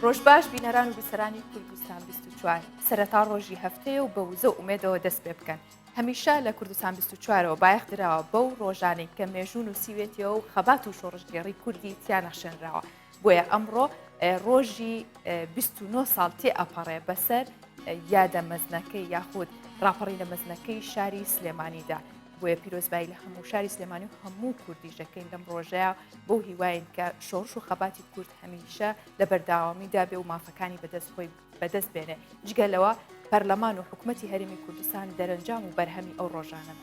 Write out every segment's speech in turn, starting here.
ڕۆژباش بینەران و بیسەرانی کوردستان 24 سەرەتا ڕۆژی هەفتەیە و بە وزە و ئومێدەوە دەست پێ بکەن هەمیشە لە کوردستان 24ەوە بایەخ دراوە بەو ڕۆژانەی کە مێژوو نووسیوێتیەوە و خەبات و شۆڕشگێڕی کوردی تیا نەخشێنراوە بۆیە ئەمڕۆ ڕۆژی 29 ساڵ تێ ئەپەڕێ بەسەر یادە مەزنەکەی یاخود ڕاپەڕینە مەزنەکەی شاری سلێمانیدا بۆیە پیرۆزبایی لە هەموو شاری سلێمانی و هەموو کوردیش دەکەین لەم ڕۆژەیە بەو هیواین کە شۆڕش و خەباتی کورد هەمیشە لە بەرداوامیدا بێ و مافەکانی بەدەست خۆی بەدەست بێنێ جگە لەوە پەرلەمان و حکوومەتی هەرێمی کوردستان دەرەنجام و بەرهەمی ئەو ڕۆژانەن.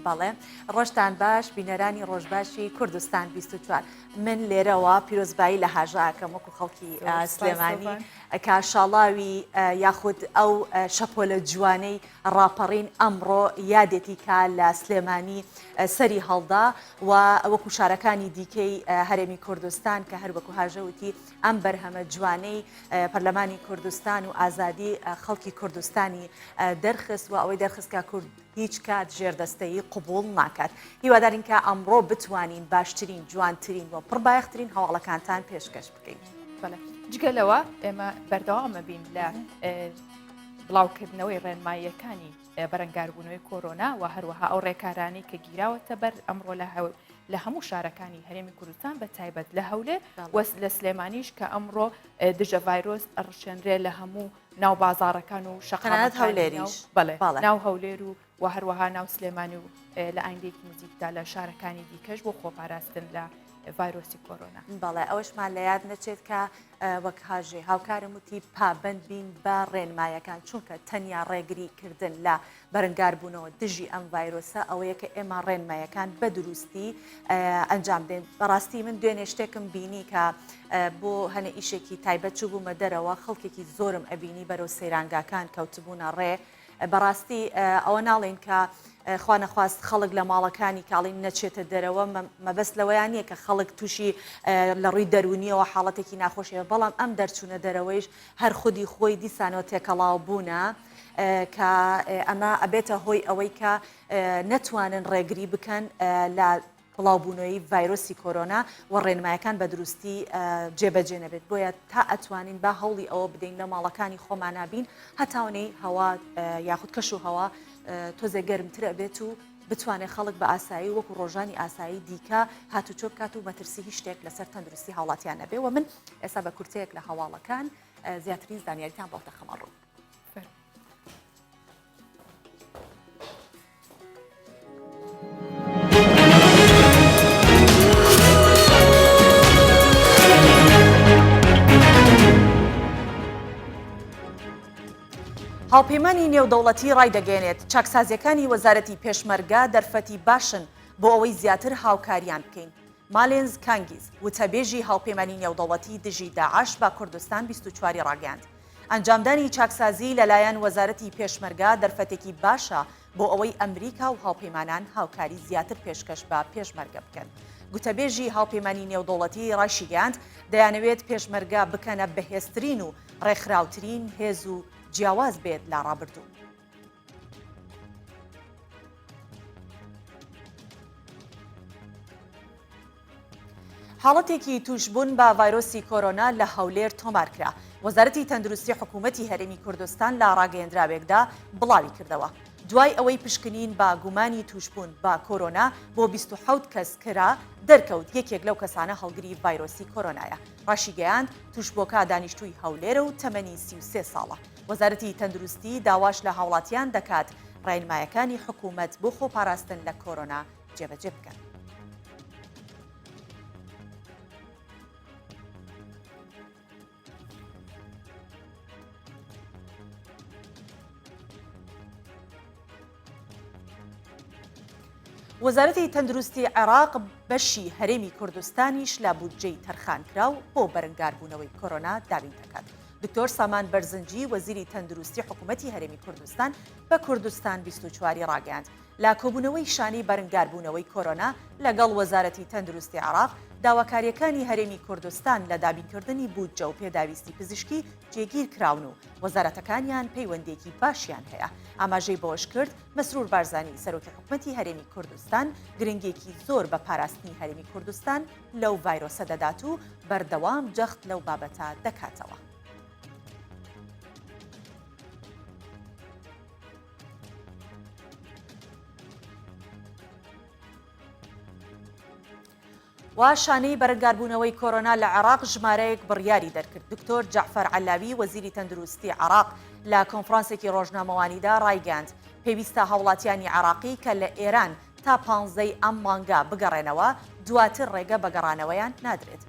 بەڵێ ڕۆژتان باش بینەرانی ڕۆژباشی کوردستان 24 من لێرەوە پیرۆزبایی لە هاژە ئەکەم وەکو خەڵکی سلێمانی کە شاڵاوی یاخود ئەو شەپۆلە جوانەی ڕاپەڕین ئەمڕۆ یادێتی کە لە سلێمانی سەری هەڵدا و وەکو شارەکانی دیکەی هەرێمی کوردستان کە هەر وەکو هاژە وتی ئەم بەرهەمە جوانەی پەرلەمانی کوردستان و ئازادی خەڵکی کوردستانی دەرخست و ئەوەی دەرخست کە کورد هیچ کات ژێردەستەیی قبوڵ ناکات. هیوادارین کە ئەمڕۆ بتوانین باشترین، جوانترین و پڕبایەخترین هەواڵەکانتان پێشکەش بکەین. بەڵێ جگە لەوە ئێمە بەردەوامە بین لە بڵاوکردنەوەی ڕێنماییەکانی بەرەنگاربوونەوەی کۆرۆنا و هەروەها ئەو ڕێکارانەی کە گیراوەتە بەر ئەمڕۆ لە لە هەموو شارەکانی هەرێمی کوردستان بە تایبەت لە هەولێر وەس لە سلێمانیش کە ئەمڕۆ دژە ڤایرۆس ڕشێنرێ لە هەموو ناو بازاڕەکان و شەقامەکانی هەولێریش بەڵێ ناو هەولێر و و هەروەها ناو سلێمانی و لە ئایندەیەکی نزیکدا لە شارەکانی دیکەش بۆ خۆپاراستن لە ڤایرۆسی کۆرۆنا. بەڵێ ئەوەشمان لە یاد نەچێت کە وەک هاژەی هاوکارم وتی پابەند بین بە ڕێنمایەکان چونکە تەنیا ڕێگری کردن لە بەرەنگاربوونەوە دژی ئەم ڤایرۆسە ئەوەیە کە ئێمە ڕێنمایەکان بە دروستی ئەنجام بدەین. بەڕاستی من دوێنێ شتێکم بینی کە بۆ هەنێ ئیشێکی تایبەت چووبوومە دەرەوە خەڵکێکی زۆرم ئەبینی بەرەو سەیرانگاکان کەوتبوونە ڕێ بەڕاستی ئەوە ناڵێین کە خوا نەخواست خەڵک لە ماڵەکانی کاڵین نەچێتە دەرەوە مەبەست لەوەیان نییە کە خەڵک تووشی لە ڕووی دەرونیەوە حاڵەتێکی ناخۆشیە بەڵام ئەم دەرچوونە دەرەوەیش هەر خودی خۆی دیسانەوە تێکەڵاو بوونە کە ئەمە ئەبێتە هۆی ئەوەی کە نەتوانن ڕێگری بکەن لە بڵاوبوونەوەی ڤایرۆسی کۆرۆنا و ڕێنمایەکان بە دروستی جێبەجێ نەبێت بۆیە تا ئەتوانین با هەوڵی ئەوە بدەین لە ماڵەکانی خۆمانا بین هەتاونەی هەوا یاخود کەش و هەوا تۆزێ گەرمتر ئەبێت و بتوانێت خەڵک بە ئاسایی وەکو ڕۆژانی ئاسایی دیکە هاتوچۆ بکات و مەترسی هیچ شتێک لەسەر تەندروستی هاوڵاتیان نەبێ و من ئێستا بە کورتەیەک لە هەواڵەکان زیاترین زانیاریتان بۆ دەخەمە ڕوو. هاوپەیمانی نێودەوڵەتی ڕایدەگەیەنێت، چاکسازییەکانی وەزارەتی پێشمەرگە دەرفەتی باشن بۆ ئەوەی زیاتر هاوکاریان بکەین. مالێنز کانگیز، وتەبێژی هاوپەیمانی نێودەوڵەتی دژی داعش بە کوردستان 24 ی ڕاگەیاند، ئەنجامدانی چاکسازی لەلایەن وەزارەتی پێشمەرگە دەرفەتێکی باشە بۆ ئەوەی ئەمریکا و هاوپەیمانان هاوکاری زیاتر پێشکەش بە پێشمەرگە بکەن. گوتەبێژی هاوپەیمانی نێودەوڵەتی ڕایشیگەیاند، دەیانەوێت پێشمەرگە بکەنە بەهێزترین و ڕێکخراوترین هێز و جیاواز بێت لە ڕابردوو. حاڵەتێکی تووشبوون بە ڤایرۆسی کۆرۆنا لە هەولێر تۆمارکرا. وەزارەتی تەندروستی حکوومەتی هەرێمی کوردستان لە ڕاگەیەندراوێکدا بڵاویکردەوە، دوای ئەوەی پشکنین بە گومانی تووشبوون بە کۆرۆنا بۆ 27 کەس کرا، دەرکەوت یەکێک لەو کەسانە هەڵگری ڤایرۆسی کۆرۆنایە. ڕاشیگەیاند، تووشبووەکە دانیشتووی هەولێرە و تەمەنی 33 ساڵە. وەزارەتی تەندروستی داواش لە هاوڵاتیان دەکات ڕێنمایەکانی حکوومەت بۆ خۆپاراستن لە کۆرۆنا جێبەجێ بکەن. وەزارەتی تەندروستی عێراق بەشی هەرێمی کوردستانیش لە بودجەی تەرخانکراو بۆ بەرەنگاربوونەوەی کۆرۆنا دابین دەکات. دکتۆر سامان بەرزنجی وەزیری تەندروستی حکوومەتی هەرێمی کوردستان بە کوردستان 24 ی ڕاگەیاند، لە کۆبوونەوەی شانەی بەرنگاربوونەوەی کۆرۆنا لەگەڵ وەزارەتی تەندروستی عێراق، داواکارییەکانی هەرێمی کوردستان لە دابینکردنی بودجە و پێداویستی پزیشکی جێگیر کراون و وەزارەتەکانیان پەیوەندییەکی باشیان هەیە. ئاماژەی بەوەشکرد، مەسرور بارزانی سەرۆکی حکومەتی هەرێمی کوردستان گرنگییەکی زۆر بە پاراستنی هەرێمی کوردستان لەو ڤایرۆسە دەدات و بەردەوام جەخت لەو بابەتە دەکاتەوە. و شانەی بەرەنگاربوونەوەی کۆرۆنا لە عێراق ژمارەیەک بڕیاری دەرکرد. دکتۆر جەعفەر عەلاوی وەزیری تەندروستی عێراق لە کۆنفرانسێکی ڕۆژنامەوانیدا ڕایگەیاند، پێویستە هاوڵاتیانی عێراقی کە لە ئێران تا پانزەی ئەم مانگە بگەڕێنەوە، دواتر ڕێگە بە گەڕانەوەیان نادرێت.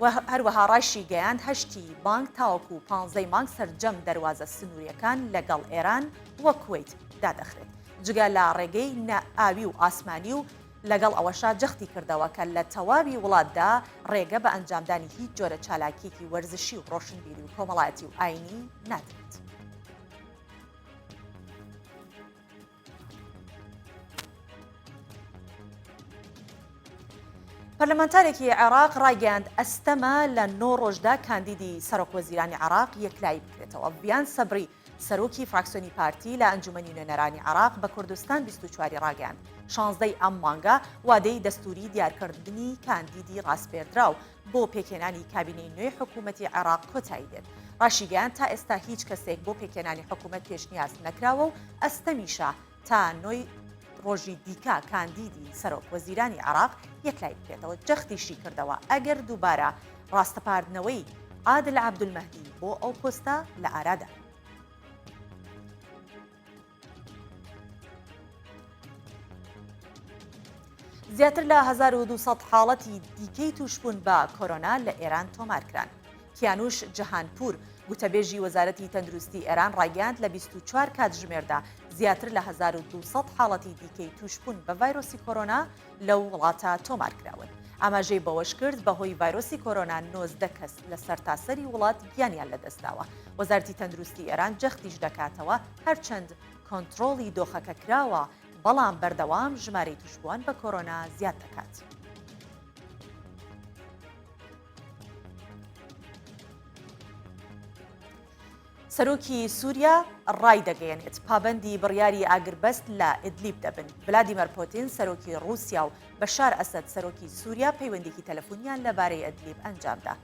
و هەروەها ڕایشیگەیاند، هەشتی مانگ تاوەکو پانزەی مانگ سەرجەم دەروازە سنوورییەکان لەگەڵ ئێران و کوەیت دادەخرێت، جگە لە ڕێگەی ئاوی و ئاسمانی و لەگەڵ ئەوەشا جەختی کردەوە کە لە تەواوی وڵاتدا ڕێگە بە ئەنجامدانی هیچ جۆرە چالاکییەکی وەرزشی و ڕۆشنبیری و کۆمەڵایەتی و ئاینی نادرێت. پەرلەمانتارێکی عێراق ڕایگەیاند ئەستەمە لە نۆ ڕۆژدا کاندیدی سەرۆکوەزیرانی عێراق یەکلایی بکرێتەوە. ڤیان سەبری سەرۆکی فراکسیۆنی پارتی لە ئەنجومەنی نوێنەرانی عێراق بە کوردستان 24 ی ڕاگەیاند، شانزدەی ئەم مانگە وادەی دەستووری دیارکردنی کاندیدی ڕاسپێردراو بۆ پێکهێنانی کابینەی نوێی حکوومەتی عێراق کۆتایی دێت. ڕاشیگەیاند، تا ئێستا هیچ کەسێک بۆ پێکهێنانی حکوومەت پێشنیاز نەکراوە و ئەستەمیشە تا نۆی ڕۆژی دیکە کاندیدی سەرۆک وەزیرانی عێراق یەکلایی بکرێتەوە. جەختیشی کردەوە، ئەگەر دووبارە ڕاستەپاردنەوەی عادل عەبدولمەهدی بۆ ئەو پۆستە لە ئارادایە. زیاتر لە 1200 حاڵەتی دیکەی تووشبوون بە کۆرۆنا لە ئێران تۆمارکران. کیانوش جەهانپوور، گوتەبێژی وەزارەتی تەندروستی ئێران ڕایگەیاند لە 24 کاتژمێردا زیاتر لە 1200 حاڵەتی دیکەی تووشبوون بە ڤایرۆسی کۆرۆنا لەو وڵاتە تۆمارکراون. ئاماژەی بەوەشکرد، بەهۆی ڤایرۆسی کۆرۆنا 19 کەس لە سەرتاسەری وڵات گیانیان لەدەستداوە. وەزارەتی تەندروستی ئێران جەختیش دەکاتەوە، هەرچەند کۆنترۆڵی دۆخەکە کراوە، بەڵام بەردەوام ژمارەی تووشبووان بە کۆرۆنا زیاد دەکات. سەرۆکی سووریا ڕایدەگەیەنێت، پابەندی بڕیاری ئاگربەست لە ئیدلیب دەبن. ڤلادیمەر پۆتین، سەرۆکی ڕووسیا و بەشار ئەسەد، سەرۆکی سووریا پەیوەندییەکی تەلەفونیان لەبارەی ئیدلیب ئەنجامدا.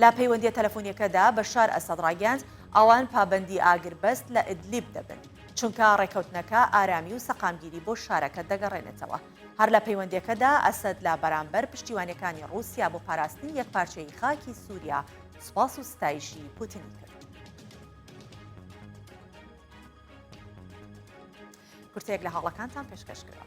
لە پەیوەندییە تەلەفونییەکەدا بەشار ئەسەد ڕایگەیاند، ئەوان پابەندی ئاگربەست لە ئیدلیب دەبن، چونکە ڕێککەوتنەکە ئارامی و سەقامگیری بۆ شارەکە دەگەڕێنێتەوە. هەر لە پەیوەندییەکەدا ئەسەد لە بەرامبەر پشتیوانییەکانی ڕووسیا بۆ پاراستنی یەکپارچەیی خاکی سووریا سوپاس و ستایشی پوتنی کرد. کورتەیەک لە هەواڵەکانتان پێشکەش کرا.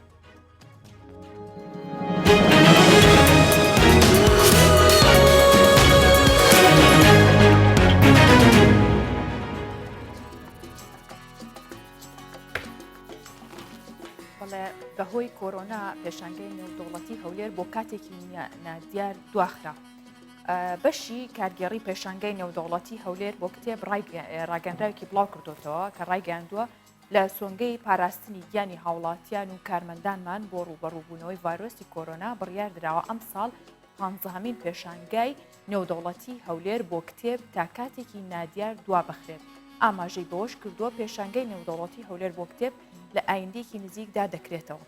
بەهۆی کۆرۆنا پێشانگەی نێودەوڵەتی هەولێر بۆ کاتێکی نادیار دواخرا. بەشی کارگێڕی پێشانگای نێودەوڵەتی هەولێر بۆ کتێب ڕاگەنراوێکی بڵاو کردوتەوە کە ڕایگەیاندووە لە سۆنگەی پاراستنی گیانی هاوڵاتیان و کارمەندانمان بۆ ڕووبەڕووبوونەوەی ڤایرۆسی کۆرۆنا بڕیاردراوە ئەمساڵ پانزەهەمین پێشانگای نێودەوڵەتی هەولێر بۆ کتێب تا کاتێکی نادیار دوابخرێت. ئاماژەی بەوەش کردووە، پێشانگای نێودەوڵەتی هەولێر بۆ کتێب لە ئایندەیەکی نزیکدا دەکرێتەوە.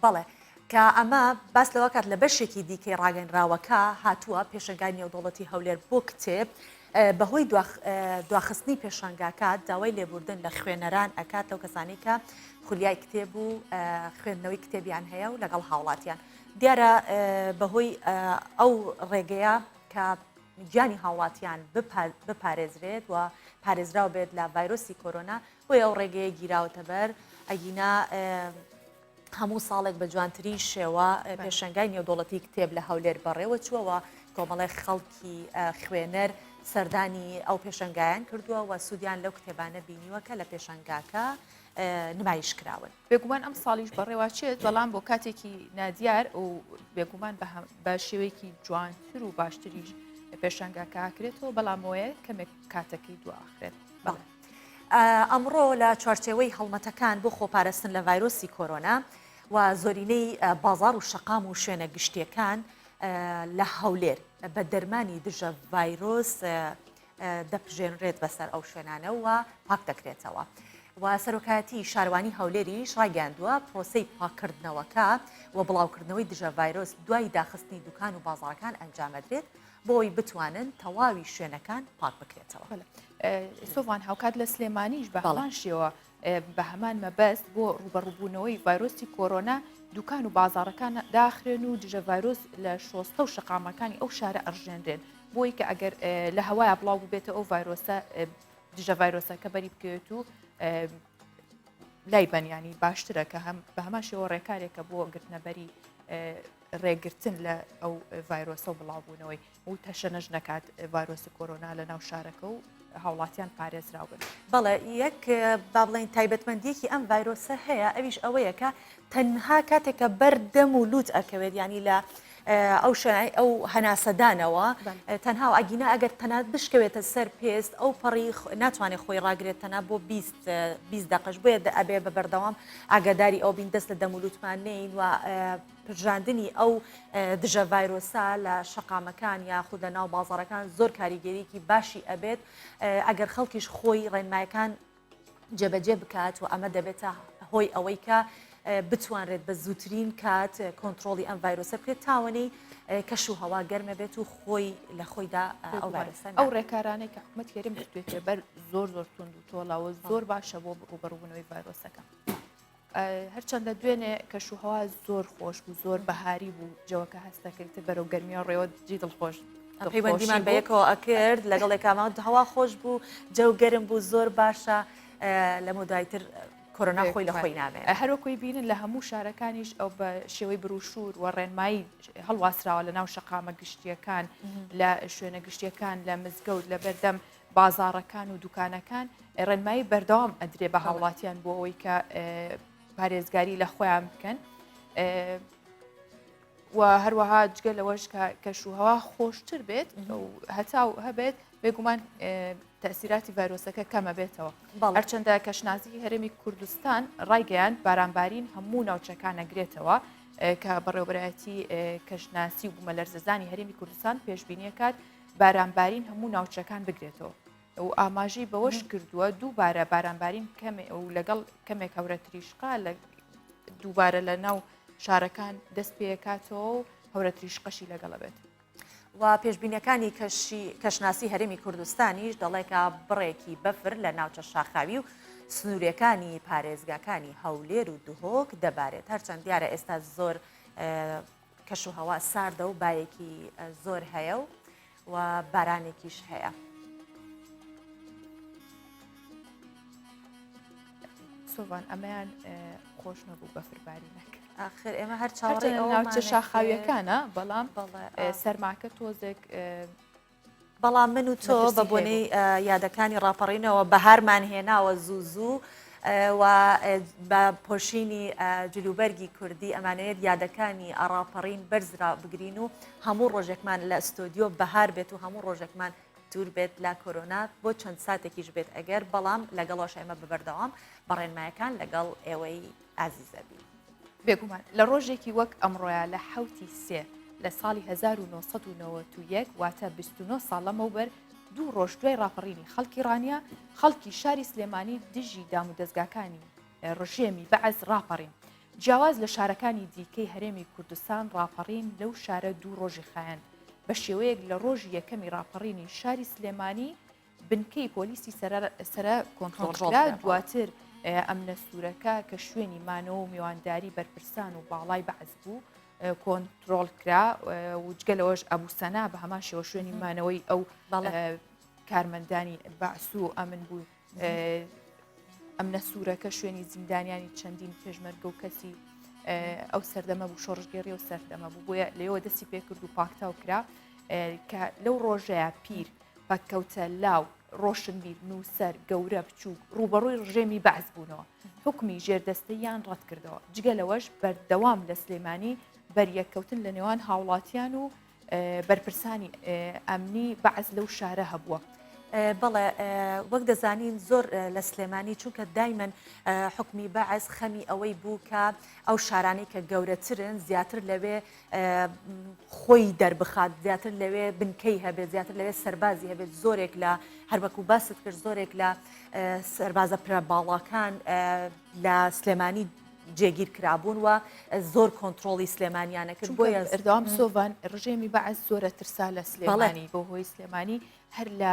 بەڵێ، کە ئەمە باس لەوە کات لە بەشێکی دیکەی ڕاگەنراوەکە هاتووە پێشەنگای نێودەوڵەتی هەولێر بۆ کتێب بەهۆی دواخستنی پێشانگاکە داوای لێبوردن لە خوێنەران ئەکات لەو کەسانی کە خولیای کتێب و خوێندنەوەی کتێبیان هەیە و لەگەڵ هاوڵاتیان دیارە بەهۆی ئەو ڕێگەیە کە گیانی هاوڵاتیان بپارێزرێت و پارێزراو بێت لە ڤایرۆسی کۆرۆنا بۆیە ئەو ڕێگەیە گیراوەتە بەر، ئەگینا هەموو ساڵێک بە جوانترین شێوە پێشەنگای نێودەوڵەتی کتێب لە هەولێر بەڕێوە چووە و کۆمەڵێک خەڵکی خوێنەر سەردانی ئەو پێشەنگایان کردووە و سوودیان لەو کتێبانە بینیوە کە لە پێشەنگاکە نمایش کراون. بێگومان ئەم ساڵیش بەڕێوەچێت، بەڵام بۆ کاتێکی نادیار و بێگومان بە شێوەیەکی جوانتر و باشتریش پێشانگاکە ئاکرێتەوە، بەڵام ئەوەیە کەمێک کاتەکەی دواخرێت. بەڵێ. ئەمڕۆ لە چوارچێوەی هەڵمەتەکان بۆ خۆپارستن لە ڤایرۆسی کۆرۆنا و زۆرینەی بازاڕ و شەقام و شوێنە گشتیەکان لە هەولێر بە دەرمانی دژە ڤایرۆس دەپژێنرێت بەسەر ئەو شوێنانە و پاک دەکرێتەوە. و سەرۆکایەتی شارەوانی هەولێریش ڕایگەیاندووە پرۆسەی پاککردنەوەکە و بڵاوکردنەوەی دژە ڤایرۆس دوای داخستنی دوکان و بازاڕەکان ئەنجامەدرێت بۆ ئەوەی بتوانن تەواوی شوێنەکان پاک بکرێتەوە. سۆڤان هاوکات لە سلێمانیش بە هەمان شێوە. بە هەمان مەبەست بۆ ڕووبەڕووبوونەوەی ڤایرۆسی کۆرۆنا دوکان و بازاڕەکان داخرێن و دژە ڤایرۆس لە شۆستە و شەقامەکانی ئەو شارە ئەڕژێنرێن بۆی کە ئەگەر لە هەوایە بڵاو ببێتە ئەو ڤایرۆسە دژە ڤایرۆسەکە بەری بکەوێت و لای بەنیانی باشترە کە هەم بە هەمان شێوە ڕێکارێکە بۆ گرتنەبەری ڕێگرتن لە ئەو ڤایرۆسە و بڵاوبوونەوەی و تەشەنەش نەکات ڤایرۆسی کۆرۆنا لە ناو شارەکە و هاوڵاتیان پارێزراو بن. بەڵێ یەک با بڵێین تایبەتمەندیەکی ئەم ڤایرۆسە هەیە ئەویش ئەوەیە کە تەنها کاتێک کە بەر دەم و لوت ئەکەوێت ینی لە ئەو شوێنای ئەو هەناسەدانەوە تەنها و ئەگینا ئەگەر تەنات بشکەوێتە سەر پێست ئەو پەڕی ناتوانێت خۆی ڕاگرێت تەنها بۆ 20 دقش بۆیە ئەبێ بە بەردەوام ئاگاداری ئەو بین دەست لە دەم و لوتمان نین و پرژاندنی ئەو دژە ڤایرۆسە لە شەقامەکان یاخود لە ناو بازاڕەکان زۆر کاریگەریکی باشی ئەبێت ئەگەر خەڵکیش خۆی ڕێنمایەکان جێبەجێ بکات و ئەمە دەبێتە هۆی ئەوەی کە بتوانرێت بە زووترین کات کۆنتترۆلی ئەم ڤایرۆسە بکرێت تاوەنەی کەش و هەوا گەرمە بێت و خۆی لە خۆیدا ئەو ڤایرۆسە ئەو ڕێکارانەی کە حکومەت هەرێم گرتوێتە بەر زۆر زۆر توند و تۆڵەوە زۆر باشە بۆ ڕوبەڕوبوونەوەی ڤایرۆسەکە. هەرچەندە دوێنێ کەشوهەوا زۆر خۆش بوو زۆر بەهاری بوو جەوەکە هەستەکردتر بەرەو گەرمیە ڕێوە جی دڵخۆش پەیوەندیمان بە یەکەوە ئەکرد لەگەڵ یەکاما هەوا خۆش بوو جەو گەرم بوو زۆر باشە لەمە دوایتر کۆرۆنا خۆی لە خۆی نامێ هەروەکوی بینن لە هەموو شارەکانیش ئەو بە شێوەی بروشور و ڕێنمایی هەڵواسراوە لە ناو شەقامە گشتیەکان لە شوێنە گشتیەکان لە مزگەوت لە بەردەم بازاڕەکان و دوکانەکان ڕێنمایی بەردەوام ئەدرێ بە هاوڵاتیان بۆ ئەوەی کە پارێزگاری لە خۆیان بکەن. و هەروەها جگە لەوەش کە کەشوهوا خۆشتر بێت هەتا و هەبێت بێگومان تەسیراتی ڤایرۆسەکە کەمە بێتەوە هەرچەندە کەشناسی هەرێمی کوردستان ڕایگەیان بارانبارین هەموو ناوچەکان نەگرێتەوە کە بەڕێوبەرایەتی کەشناسی و بوومەلەرزەزانی هەرێمی کوردستان پێشبینیەکات بارانبارین هەموو ناوچەکان بگرێتەوە و ئاماژەی بەوەش کردووە دووبارە بارانبارین کەمێ و لەگەڵ کەمێک هەورە تریشقا لە دووبارە لە ناو شارەکان دەست پێکاتەوە و هەورە تریشقەشی لەگەڵە بێت. و پێشبینیەکانی کەشی کەشناسی هەرێمی کوردستانیش دەڵێکە بڕێکی بەفر لە ناوچە شاخاوی و سنوورەکانی پارێزگاکانی هەولێر و دهۆک دەبارێت هەرچەند دیارە ئێستا زۆر کەشوهەوا ساردە و بایەکی زۆر هەیە و و بارانێکیش هەیە. سۆڤان ئەمەیان خۆش نەبوو بەفرباری نەکرد ئاخر ئێمە هەر چاوەڕێ ناوچە شاخاویەکانە بەڵام سەرماکە تۆزێک بەڵام من و تۆ بە بۆنەی یادەکانی ڕاپەڕینەوە بەهارمان هێناوە زوو زوو و بە پۆشینی جلوبەرگی کوردی ئەمانەوێت یادەکانی ڕاپەڕین بەرز ڕابگرین و هەموو ڕۆژێکمان لە ستۆدیۆ بەهار بێت و هەموو ڕۆژێکمان دوور بێت لە کۆرۆنا بۆ چەند ساتێکیش بێت ئەگەر بەڵام لەگەڵەوەش ئێمە بە بەردەوام بە ڕێنمایەکان لەگەڵ ئێوەی ئازیزە بین. بێگومان لە ڕۆژێکی وەک ئەمڕۆیا لە حەوتی سێ لە ساڵی 1991 واتە 29 ساڵ لەمەوبەر دوو ڕۆژ دوای ڕاپەڕینی خەڵکی ڕانیە خەڵکی شاری سلێمانی دژی دامودەزگاکانی ڕژێمی بەعس ڕاپەڕین. جیاواز لە شارەکانی دیکەی هەرێمی کوردستان ڕاپەڕین لەو شارە دوو ڕۆژی خایاند بە شێوەیەک لە ڕۆژی یەکەمی ڕاپەڕینی شاری سلێمانی بنکەی پۆلیسی سەرە کۆنترۆڵکرا، دواتر ئەمنە سوورەکە کە شوێنی مانەوە و میوانداری بەرپرسان و باڵای بەعس بوو کۆنترۆڵ کرا و جگە لەوەش ئەبوو سەنا بە هەمان شێوە شوێنی مانەوەی ئەو کارمەندانی بەعس و ئەمن بوو ئەمنە سوورەکە شوێنی زیندانیانی چەندین پێشمەرگە و کەسی ئەو سەردەمە بوو شۆڕشگێڕی و سەردەمە بوو بۆیە لەوە دەستی پێکرد و پاکتاو کرا کە لەو ڕۆژەیە پیر پەککەوتە، لاو، ڕۆشنبیر، نووسەر، گەورە، بچووک، ڕووبەڕووی ڕژێمی بەعس بوونەوە، حوکمی ژێردەستەییان ڕەتکردەوە. جگە لەوەش بەردەوام لە سلێمانی بەریەککەوتن لە نێوان هاوڵاتیان و بەرپرسانی ئەمنی بەعس لەو شارە هەبووە. بەڵێ وەک دەزانین زۆر لە سلێمانی چونکە دایمەن حکومی بەعس خەمی ئەوەی بوو کە ئەو شارانەی کە گەورەترن زیاتر لەوێ خۆی دەربخات زیاتر لەوێ بنکەی هەبێت زیاتر لەوێ سەربازی هەبێت زۆرێک لە هەروەکو باست کرد زۆرێک لە سەربازە پرە باڵاکان لە سلێمانی جێگیر کرابوون و زۆر کۆنتترۆلی سلێمانیانە کرد بۆیە ئەردەوام سۆڤان ڕژێمی بەعس زۆرە ترسا لە سلێمانی بۆ هۆی سلێمانی هەر لە.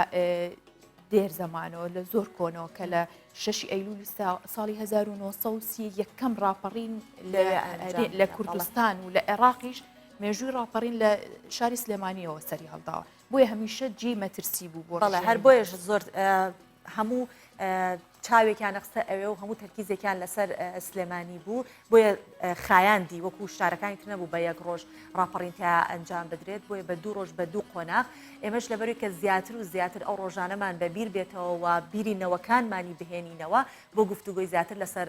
دێر زەمانەوە لە زۆر کۆنەوە کە لە شەشی ئەیلولی ساڵی 1930 یەکەم ڕاپەڕین لە کوردستان و لە عێراقیش مێژووی ڕاپەڕین لە شاری سلێمانیەوە سەری هەڵداوە بۆیە هەمیشە جێی مەترسی بوو بۆ بەڵێ هەر بۆیەش زۆر هەموو چاوێکیان خستە ئەوێ و هەموو تەرکیزێکیان لەسەر سلێمانی بوو بۆیە خایاندی وەکو شارەکانی تر نەبوو بە یەک ڕۆژ ڕاپەڕین تیا ئەنجام بدرێت بۆیە بە دوو ڕۆژ بە دوو قۆناغ ئێمەش لەبەروی کە زیاتر و زیاتر ئەو ڕۆژانەمان بە بیر بێتەوە و بیری نەوەکانمانی بهێنینەوە بۆ گفتوگۆی زیاتر لەسەر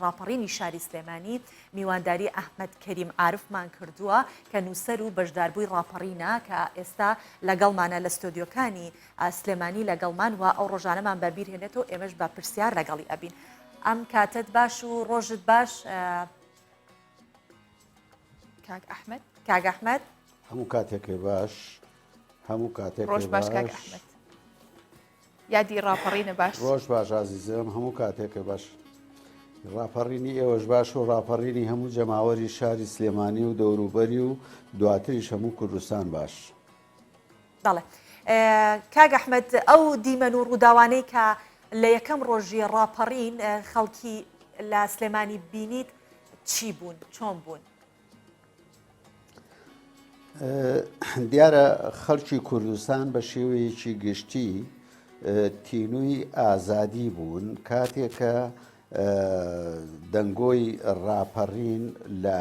ڕاپەڕینی شاری سلێمانی میوانداری ئەحمەد کەریم عارفمان کردووە کە نووسەر و بەشداربووی ڕاپەڕینە کە ئێستا لەگەڵمانە لە ستۆدیۆکانی سلێمانی لەگەڵمان و ئەو ڕۆژانەمان بە بیر هێنێتەوە ئێمەش بە پرسیار لەگەڵی ئەبین. ئەم کاتەت باش و ڕۆژت باش کاک ئەحمد کاک ئەحمد هەموو کاتێکێ باش هەموو کاتێک ڕۆژ باش کاک ئەحمد یادی ڕاپەڕینە باش ڕۆژ باش ئازیزم هەموو کاتێکە باش ڕاپەڕینی ئێوەش باش و ڕاپەڕینی هەموو جەماوەری شاری سلێمانی و دەوروبەری و دواتریش هەموو کوردستان باش. بەڵێ کاک ئەحمەد ئەو دیمەن و ڕووداوانەی کە لە یەکەم ڕۆژی ڕاپەڕین خەڵکی لە سلێمانی بینیت چی بوون چۆن بوون؟ دیارە خەڵکی کوردستان بە شێوەیەکی گشتی تینووی ئازادی بوون کاتێکە دەنگۆی ڕاپەڕین لە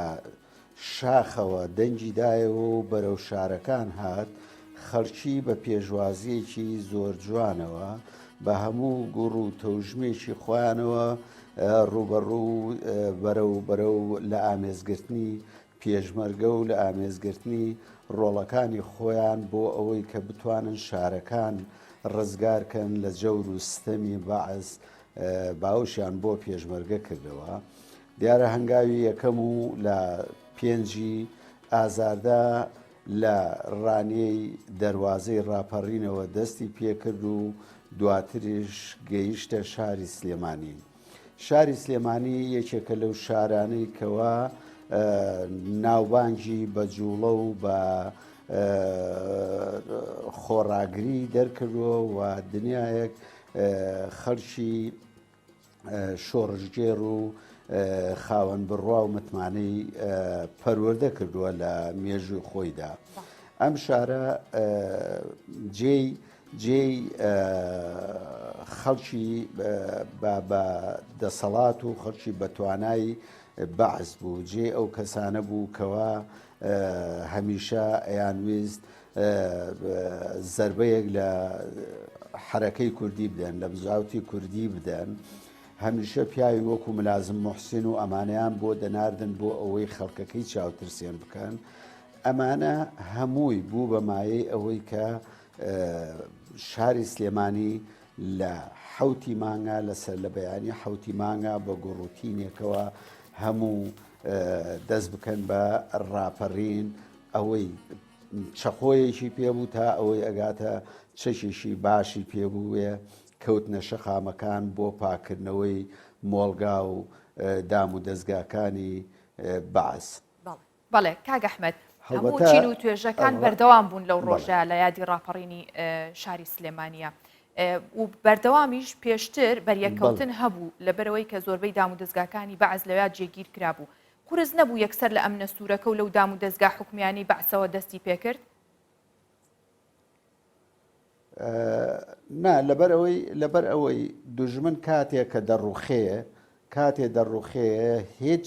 شاخەوە دەنگی دایەوە و بەرەو شارەکان هات، خەڵکی بە پێشوازییەکی زۆر جوانەوە، بە هەموو گوڕ و تەوژمێکی خۆیانەوە ڕووبەڕوو بەرەو بەرەو لە ئامێزگرتنی پێشمەرگە و لە ئامێزگرتنی ڕۆڵەکانی خۆیان بۆ ئەوەی کە بتوانن شارەکان ڕزگار کەن لە جەور و ستەمی بەعس باوەشیان بۆ پێشمەرگە کردەوە. دیارە هەنگاوی یەکەم و لە پێنجی ئازاردا لە ڕانیەی دەروازەی ڕاپەڕینەوە دەستی پێکرد و دواتریش گەیشتە شاری سلێمانی. شاری سلێمانی یەکێکە لەو شارانەی کەوا ناوبانگی بە جوڵە و بە خۆڕاگری دەرکردووە و دنیایەک خەڵکی شۆڕشگێڕ و خاوەن بڕوا و متمانەی پەروەردە کردووە لە مێژووی خۆیدا. ئەم شارە جێی جێی خەڵکی بە دەسەڵات و خەڵکی بەتوانای بەعس بوو جێ ئەو کەسانە بوو کەوا هەمیشە ئەیانویست زەربەیەک لە حەرەکەی کوردی بدەن لە بزاوتی کوردی بدەن هەمیشە پیاوی وەکو ملازم محسن و ئەمانەیان بۆ دەناردن بۆ ئەوەی خەڵکەکەی چاوترسێن بکەن ئەمانە هەمووی بوو بە مایەی ئەوەی کە شاری سلێمانی لە حوتی مانگا لەسەر لە بەیانی حوتی مانگا بە گوڕوتینێکەوە هەموو دەست بکەن بە ڕاپەڕین ئەوەی چەقۆیەکی پێبوو تا ئەوەی ئەگاتە چەکێکی باشی پێبووێ کەوتنە شەقامەکان بۆ پاکردنەوەی مۆڵگا و دام و دەزگاکانی بەعس. بەڵێ کاک ئەحمەد، هەموو چین و توێژەکان بەردەوام بوون لەو ڕۆژە لە یادی ڕاپەڕینی شاری سلێمانییە و بەردەوامیش پێشتر بەریەککەوتن هەبوو لەبەرئەوەی کە زۆربەی دامودەزگاکانی بەعس لەویا جێگیر کرابوو. قورس نەبوو یەکسەر لە ئەمنە سوورەکە و لەو دامودەزگا حکومیانەی بەعسەوە دەستی پێکرد؟ نا، لەبەر ئەوەی لەبەر ئەوەی دوژمن کاتێک کە دەڕوخێ کاتێ دەڕوخێ هیچ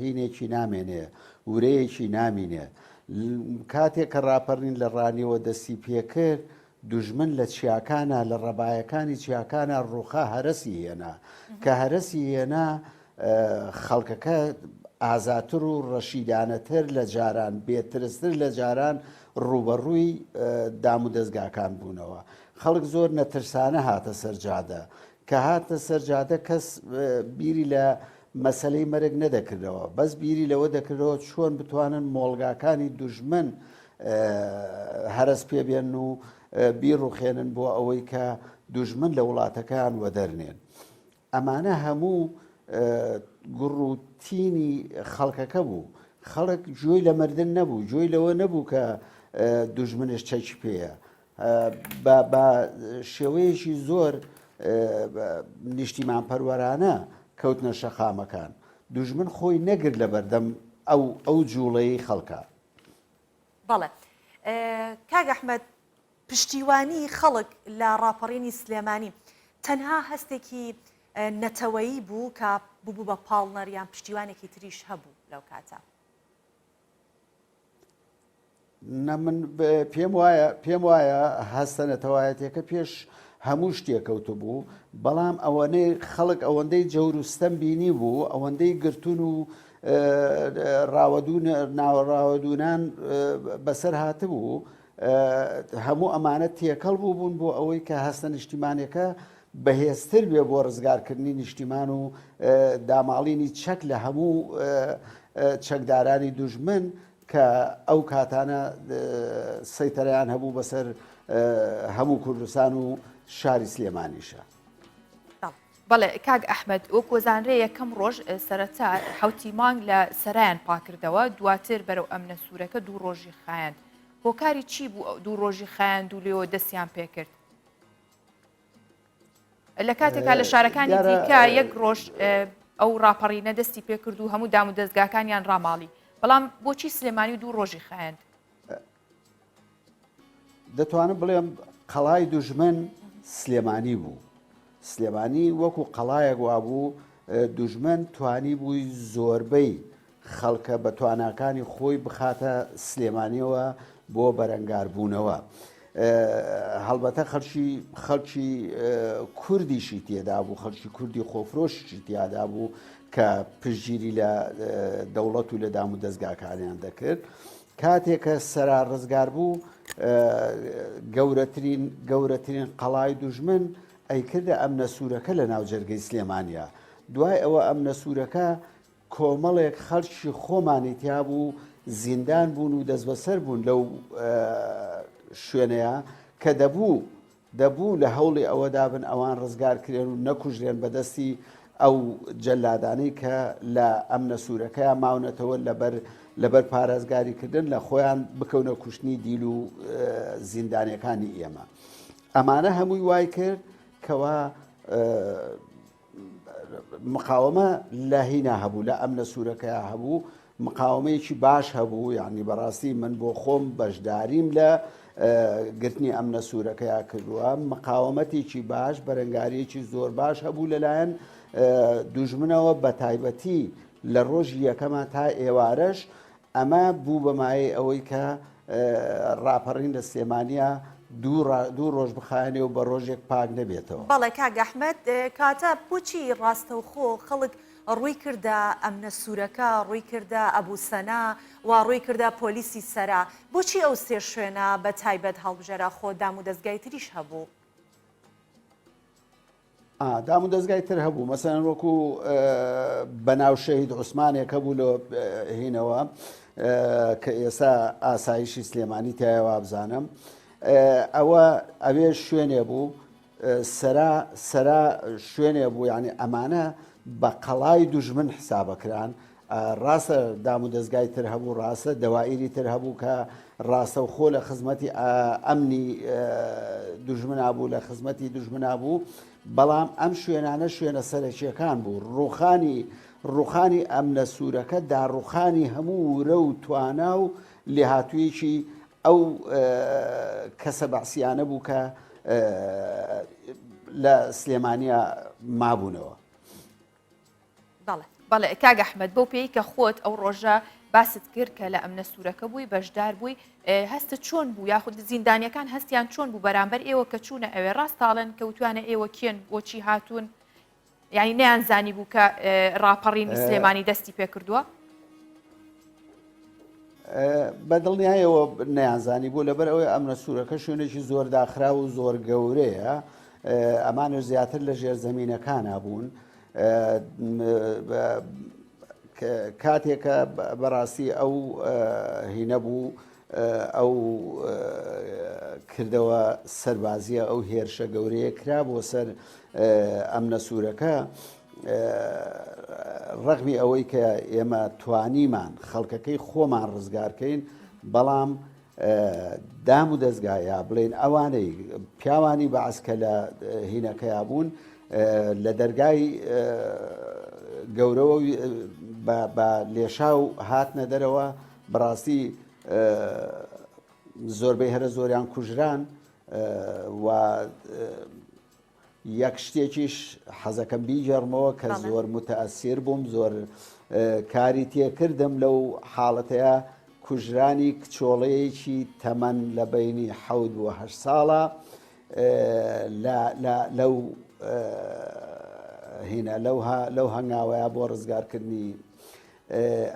هینێکی نامێنێ ورەیەکی نامینێ کاتێک کە ڕاپەڕین لە ڕانیەوە دەستی پێکرد دوژمن لە چیاکانە لە ڕەبایەکانی چیاکانە ڕوخا هەرەسی هێنا کە هەرەسی هێنا خەڵکەکە ئازاتر و ڕەشیدانەتر لە جاران، بێترستر لە جاران ڕووبەڕووی دامودەزگاکان بوونەوە. خەڵک زۆر نەترسانە هاتە سەر جادە. کە هاتە سەر جادە کەس بیری لە مەسەلەی مەرگ نەدەکردەوە، بەس بیری لەوە دەکردەوە چۆن بتوانن مۆڵگاکانی دوژمن هەرەس پێ بێنن و بیڕوخێنن بۆ ئەوەی کە دوژمن لە وڵاتەکەیان وەدەرنێن. ئەمانە هەموو گوڕ و تینی خەڵکەکە بوو. خەڵک گوێی لە مردن نەبوو، گوێی لەوە نەبوو کە دوژمنش چەکی پێیە. بە شێوەیەکی زۆر نیشتیمانپەروەرانە کەوتنە شەقامەکان. دوژمن خۆی نەگرت لە بەردەم ئەو ئەو جووڵەی خەڵکا. بەڵێ کاک ئەحمەد، پشتیوانی خەڵک لە ڕاپەڕینی سلێمانی تەنها هەستێکی نەتەوەیی بوو کە ببوو بە پاڵنەر یان پشتیوانێکی تریش هەبوو لەو کاتە؟ نە من پێم وایە پێم وایە هەستە نەتەوایەتەکە پێش هەموو شتێک کەوتبوو بەڵام ئەوەنەی خەڵک ئەوەندەی جەور و ستەم بینی بوو ئەوەندەی گرتون و ڕاوەدوو ناوەڕاوەدوونان بەسەر هاتبوو هەموو ئەمانە تێکەڵ بوو بوون بۆ ئەوەی کە هەستە نیشتیمانەکە بەهێزتر بێ بۆ ڕزگارکردنی نیشتیمان و داماڵینی چەک لە هەموو چەکدارانی دوژمن کە ئەو کاتانە سەیتەرەیان هەبوو بەسەر هەموو کوردستان و شاری سلێمانیشە. بەڵێ کاک ئەحمەد وەک وەزانرێ یەکەم ڕۆژ سەرەتا حوتی مانگ لە سەرایان پاکردەوە دواتر بەرەو ئەمنە سوورەکە دوو ڕۆژی خایاند هۆکاری چی بوو دوو ڕۆژی خایاند و لێوە دەستیان پێکرد؟ لە کاتێکا لە شارەکانی دیکە یەک ڕۆژ ئەو ڕاپەڕینە دەستی پێکرد و هەموو دام و دەستگاکانیان ڕاماڵی بەڵام بۆچی سلێمانی و دوو ڕۆژی خایاند؟ دەتوانم بڵێم قەڵای دوژمن سلێمانی بوو سلێمانی وەکو قەڵایەک وابوو دوژمن توانی بووی زۆربەی خەڵکە بە تواناکانی خۆی بخاتە سلێمانیەوە بۆ بەرەنگاربوونەوە. هەڵبەتە خەڵکی خەڵکی کوردیشی تێدا بوو خەڵکی کوردی خۆفرۆشی تیادا بوو کە پشتگیری لە دەوڵەت و لە دام و دەستگاکانیان دەکرد کاتێک کە سەرا ڕزگار بوو گەورەترین گەورەترین قەڵای دوژمن ئەیکردە ئەمنە سوورەکە لە ناو جەرگەی سلێمانیا دوای ئەوە ئەمنە سوورەکە کۆمەڵێک خەڵکی خۆمانی تیابوو زیندان بوون و دەستبەسەر بوون لەو شوێنەیە کە دەبوو دەبوو لە هەوڵی ئەوەدا بن ئەوان ڕزگار کرێن و نەکوژرێن بەدەستی ئەو جەلادانەی کە لە ئەمنە سوورەکەیان ماونەتەوە لەبەر لەبەر پارێزگاریکردن لە خۆیان بکەونە کوشتنی دیل و زیندانیەکانی ئێمە ئەمانە هەمووی وای کرد کەوا مقاومە لە هینا هەبوو لە ئەمنە سوورەکەیا هەبوو مقاومەیەکی باش هەبوو یعنی بەڕاستی من بۆ خۆم بەشداریم لە گرتنی ئەمنە سوورەکەیا کردووە مقاومەتێکی باش بەرەنگاریەکی زۆر باش هەبوو لەلایەن دوژمنەوە بە تایبەتی لە ڕۆژی یەکەمە تا ئێوارەش ئەمە بوو بە مایەی ئەوەی کە ڕاپەڕین لە سلێمانیا دوو ڕۆژ بخایەنێ و بە ڕۆژێک پاک نەبێتەوە. بەڵێ کاک ئەحمەد، کاتە بۆچی ڕاستەوخۆ خەڵک ڕووی کردە ئەمنە سوورەکە، ڕووی کردە ئەبو سەنا و ڕووی کردە پۆلیسی سەرا، بۆچی ئەو سێ شوێنە بە تایبەت هەڵبژێرا خۆ دامودەزگای تریش هەبوو؟ دام و دەزگای تر هەبوو مەسەلەن وەکو بەناو شەهید عوسمانێک هەبوو لە هینەوە کە ئێستا ئاسایشی سلێمانی تایە وابزانم ئەوە ئەوێ شوێنێ بوو سەرا سەرا شوێنێ بوو یعنی ئەمانە بە قەڵای دوژمن حسابەکران ڕاستە دام و دەزگای تر هەبوو، ڕاستە دەوائیری تر هەبوو کە ڕاستەوخۆ لە خزمەتی ئەمنی دوژمنا بوو، لە خزمەتی دوژمنا بوو، بەڵام ئەم شوێنانە شوێنە سەرەکییەکان بوو. ڕووخانی ڕووخانی ئەمنە سوورەکە داڕووخانی هەموو ورە و توانا و لێهاتوویەکی ئەو کەسە بەعسییانە بوو کە لە سلێمانیا مابوونەوە. بەڵێ. بەڵێ کاک ئەحمەد بەو پێی کە خۆت ئەو ڕۆژە باست کرد کە لە ئەمنە سوورەکە بووی بەشدار بووی هەستت چۆن بوو یاخود زیندانیەکان هەستیان چۆن بوو بەرامبەر ئێوە کە چوونە ئەوێ ڕاست تاڵێن کە وتوانە ئێوە کێن بۆچی هاتوون یعنی نیان زانی بوو کە ڕاپەڕینی سلێمانی دەستی پێکردووە؟ بە دڵنیایەوە نەیانزانی بوو لەبەر ئەوەی ئەمنە سوورەکە شوێنێکی زۆر داخراو و زۆر گەورەیە ئەمانە زیاتر لە ژێر زەمینەکانە بوون کاتێکە بەڕاستی ئەو هینە بوو ئەو کردەوە سەربازیە ئەو هێرشە گەورەیە کرا بۆ سەر ئەمنە سوورەکە ڕەغمی ئەوەی کە ئێمە توانیمان خەڵکەکەی خۆمان ڕزگارکەین بەڵام. دام و دەستگا یا بڵێن ئەوانەی پیاوانی بەعس کە لە هینەکەیا بوون لە دەرگای گەورەوە بە لێشاو هاتنە دەرەوە بەڕاستی زۆربەی هەرە زۆریان کوژران و یەک شتێکیش حەزەکەم بیگێڕمەوە کە زۆر متەئەسیر بووم زۆر کاری تێکردم لەو حاڵەتەیە کوژرانی کچۆڵەیەکی تەمەن لە بینی حەوت بۆ هەشت ساڵە لەو هینە لەو هەنگاوەیە بۆ ڕزگارکردنی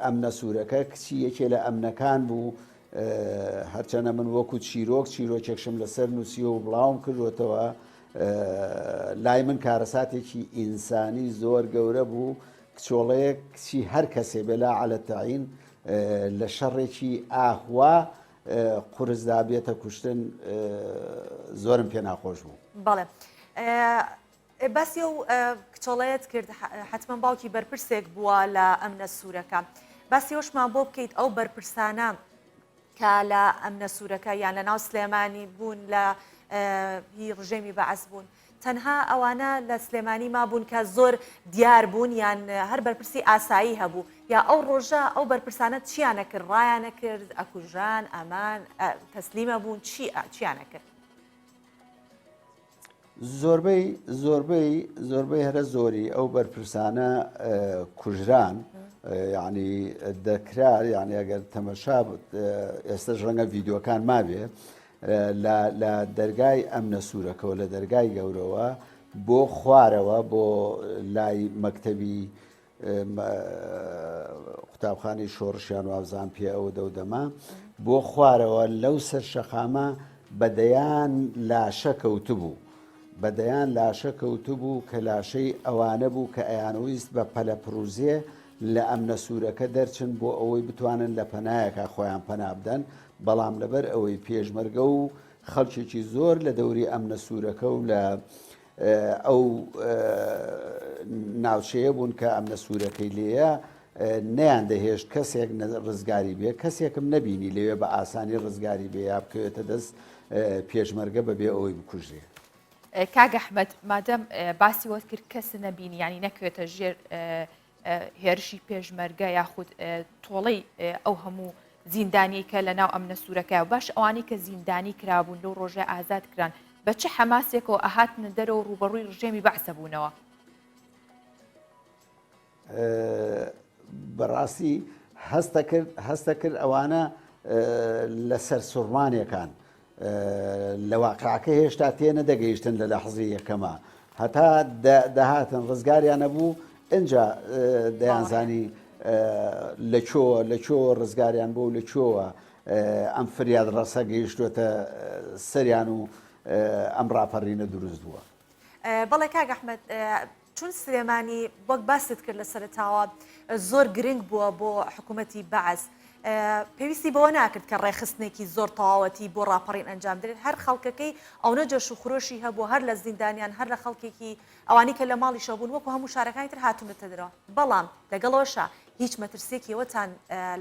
ئەمنە سوورەکە کچی یەکێ لە ئەمنەکان بوو هەرچەنە من وەکو چیرۆک چیرۆکێکشم لەسەر نووسیوە و بڵاوم کردوێتەوە لای من کارەساتێکی ئینسانی زۆر گەورە بوو کچۆڵەیەک کچی هەر کەسێ بێلا عەلە تەعین لە شەڕێکی ئاهوا قورسدا بێتە کوشتن زۆرم پێ ناخۆش بوو. بەڵێ باسی ئەو کچۆڵەیەت کرد حتمما باوکی بەرپرسێک بووە لە ئەمنە سوورەکە باسی ئەوشمان بۆ بکەیت ئەو بەرپرسانە کە لە ئەمنە سوورەکە یان لە ناو سلێمانی بوون لە هی ڕژێمی بەعس بوون تەنها ئەوانە لە سلێمانی مابوون کە زۆر دیار بوون یان هەر بەرپرسی ئاسایی هەبوو یا ئەو ڕۆژە ئەو بەرپرسانە چیانە کرد ڕایانە کرد ئەکوژران ئەمان تەسلیمە بوون چی چیانە کرد؟ زۆربەی زۆربەی زۆربەی هەرە زۆری ئەو بەرپرسانە کوژران یعنی دەکرا یعنی ئەگەر تەمەشا ئێستش ڕەنگە ڤیددیوەکان مابێ لە دەرگای ئەمنە سوورەکەەوە لە دەرگای گەورەوە بۆ خوارەوە بۆ لای مەکتەبی قوتابخانەی شۆڕشیان وابزان پێ ئەو دەو دەمە بۆ خوارەوە لەو سەر شەقامە بە دەیان لاشە کەوتبوو بە دەیان لاشە کەوتبوو کە لاشەی ئەوانە بوو کە ئەیانویست بە پەلە پڕوزێ لە ئەمنە سوورەکە دەرچن بۆ ئەوەی بتوانن لە پەنایەکە خۆیان پەنا بدەن بەڵام لەبەر ئەوەی پێشمەرگە و خەڵکێکی زۆر لە دەوری ئەمنە سوورەکە و لە ئەو ناوچەیە بوون کە ئەمنە سوورەکەی لێیە نەیان دەهێشت کەسێک ڕزگاری بێ کەسێکم نەبینی لەوێ بە ئاسانی ڕزگاری بێ یا بکەوێتە دەست پێشمەرگە بەبێ ئەوەی بکوژرێ. کاک ئەحمەد مادەم باسی وەت کرد کەس نەبینی ینی نەکەوێتە ژێر هێرشی پێشمەرگە یاخود تۆڵەی ئەو هەموو زیندانی کە لە ناو ئەمنە سوورەکە و باش ئەوانەی کە زیندانی کرابوون لەو ڕۆژە ئازاد کران بە چ حەماسێکەوە ئەهاتنە دەرەوە ڕووبەڕووی ڕژێمی بەعسە بوونەوە؟ بەڕاستی هەستە کرد هەستە کرد ئەوانە لەسەر سوڕمانێکان لە واقعەکە هێشتا تێ نەدەگەیشتن لە لەحزەی یەکەما هەتا دەهاتن ڕزگاریان نەبوو ئینجا دەیانزانی لە چۆوە لە چۆوە ڕزگاریان بۆ لە چۆوە ئەم فریاد ڕەسە گەیشتوەتە سەریان و ئەم ڕاپەڕینە دروست بووە. بەڵێ کاک ئەحمەد چون سلێمانی وەک باست کرد لە سەرەتاوە زۆر گرنگ بووە بۆ حکوومەتی بەعس پێویستی بەوە ناکرد کە ڕێکخستنێکی زۆر تەواوەتی بۆ ڕاپەڕین ئەنجام درێت هەر خەڵکەکەی ئەونە جۆش و خرۆشی هەبوو هەر لە زیندانیان هەر لە خەڵکێکی ئەوانی کە لە ماڵیشەوە بوون وەکو هەموو شارەکانی تر هاتوونەتە دەرەوە بەڵام لەگەڵەوەشا هیچ مەترسیەکی ئەوەتان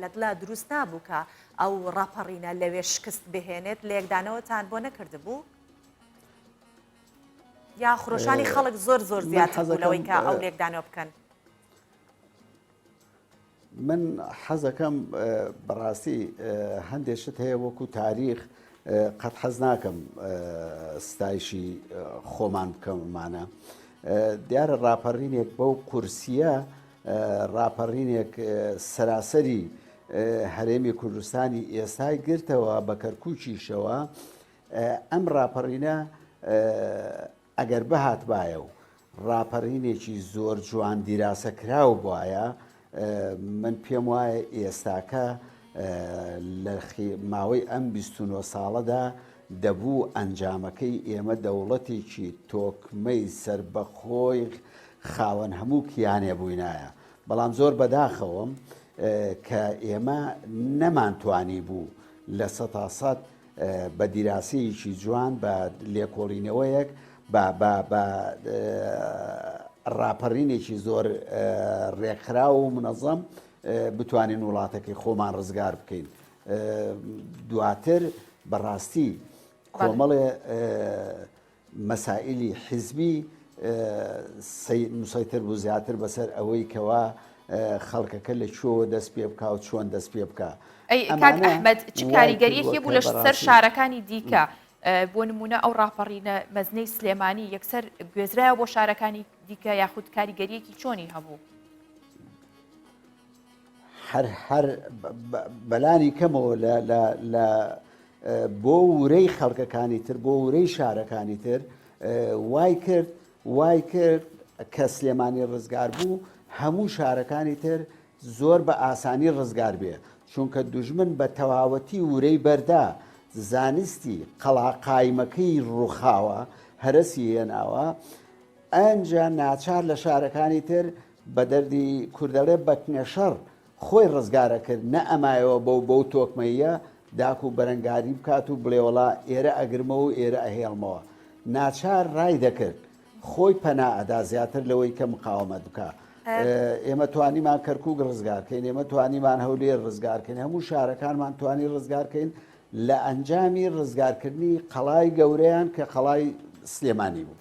لە دڵا دروست نابوو کە ئەو ڕاپەڕینە لەوێ شکست بهێنێت لێکدانەوەتان بۆ نەکردبوو؟ یا خرۆشانی خەڵک زۆر زۆر زیاتر بوو لەوەی کە ئەو لێکدانەوە بکەن؟ من حەزەکەم بەڕاستی هەندێک شت هەیە وەکو تاریخ قەت حەز ناکەم ستایشی خۆمان بکەممانە دیارە ڕاپەڕینێک بەو قورسیە ڕاپەڕینێک سەراسەری هەرێمی کوردستانی ئێستای گرتەوە بە کەرکووکیشەوە ئەم ڕاپەڕینە ئەگەر بهاتبایە و ڕاپەڕینێکی زۆر جوان دیراسە کراو بوایە من پێم وایە ئێستاکە لە ماوەی ئەم 29 ساڵەدا دەبوو ئەنجامەکەی ئێمە دەوڵەتێکی تۆکمەی سربەخۆی خاوەن هەموو کیانێ بووینایە بەڵام زۆر بەداخەوەم کە ئێمە نەمانتوانی بوو لە سەتا سەد بە دیراسەیەکی جوان بە لێکۆڵینەوەیەک بە بە بە ڕاپەڕینێکی زۆر ڕێکخراو و منەظەم بتوانین وڵاتەکەی خۆمان ڕزگار بکەین. دواتر بەڕاستی کۆمەڵێ مەسائیلی حیزبی مسەیتر بوو زیاتر بەسەر ئەوەی کەوا خەڵکەکە لە کوێوە دەست پێ بکا و چۆن دەست پێ بکا. ئەی کاک ئەحمەد چ کاریگەریەکی بوو لە سەر شارەکانی دیکە بۆ نمونە ئەو ڕاپەڕینە مەزنەی سلێمانی یەکسەر گوێزرایە بۆ شارەکانی دیکە یاخود کاریگەریەکی چۆنی هەبوو؟ هەر هەر بەلانی کەمەوە لە لە لە بۆ ورەی خەڵکەکانی تر بۆ ورەی شارەکانی تر وای کرد وای کرد کە سلێمانی ڕزگار بوو هەموو شارەکانی تر زۆر بە ئاسانی ڕزگار بێ چونکە دوژمن بە تەواوەتی ورەی بەردا زانستی قەڵا قایمەکەی ڕووخاوە هەرەسی هێناوە ئەنجا ناچار لە شارەکانی تر بە دەردی کوردەڵێ بەکنە شەڕ خۆی ڕزگار ئەکرد نە ئەمایەوە بەو بەو تۆکمەییە داکو بەرەنگاری بکات و بڵێ وەڵا ئێرە ئەگرمەوە و ئێرە ئەهێڵمەوە ناچار ڕای دەکرد خۆی پەنا ئەدا زیاتر لەوەی کە مقاومەت بکا ئێمە توانیمان کەرکوک ڕزگار کەین ئێمە توانیمان هەولێر ڕزگار کەین هەموو شارەکانمان توانی ڕزگار کەین لە ئەنجامی ڕزگارکردنی قەڵای گەورەیان کە قەڵای سلێمانی بوو.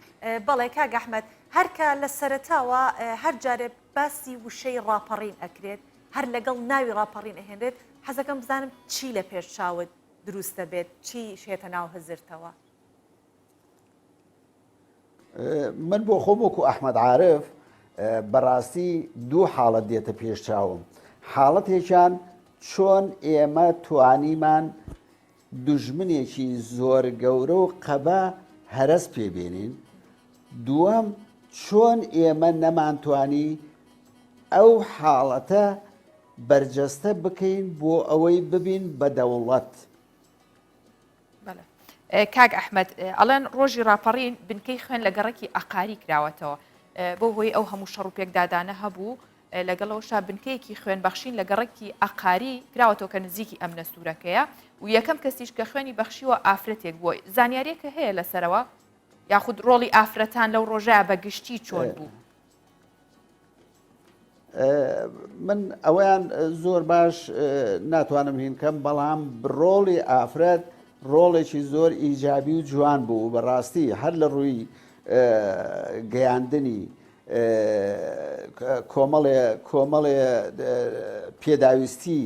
بەڵێ کاک ئەحمەد هەر کە لە سەرەتاوە هەر جارێ باسی وشەی ڕاپەڕین ئەکرێت هەر لەگەڵ ناوی ڕاپەڕین ئەهێنرێت حەزەکەم بزانم چی لە پێش چاوت دروست دەبێت چی شێتە ناو هزرتەوە؟ من بۆ خۆم وەکو ئەحمەد عارف بەڕاستی دوو حاڵەت دێتە پێش چاوم حاڵەتێکیان چۆن ئێمە توانیمان دوژمنێکی زۆر گەورە و قەبە هەرەس پێ بێنین، دووەم چۆن ئێمە نەمانتوانی ئەو حاڵەتە بەرجەستە بکەین بۆ ئەوەی ببین بە دەوڵەت. بەڵێ کاک ئەحمەد ئەڵێن ڕۆژی ڕاپەڕین بنکەی خوێن لە گەڕەکی ئەقاری کراوەتەوە بۆ هۆی ئەو هەموو شەڕ و پێکدادانە هەبوو لەگەڵ ئەوەشا بنکەیەکی خوێنبەخشین لە گەڕەکی ئەقاری کراوەتەوە کە نزیکی ئەمنە سوورەکەیە و یەکەم کەسیش کە خوێنی بەخشیوە ئافرەتێک بووە زانیاریەکە هەیە لەسەرەوە یاخود ڕۆڵی ئافرەتان لەو ڕۆژە بە گشتی چۆن بوو؟ من ئەوەیان زۆر باش ناتوانم هینکەم بەڵام ڕۆڵی ئافرەت ڕۆڵێکی زۆر ئیجابی و جوان بوو بەڕاستی هەر لە ڕووی گەیاندنی کۆمەڵێ کۆمەڵێ پێداویستی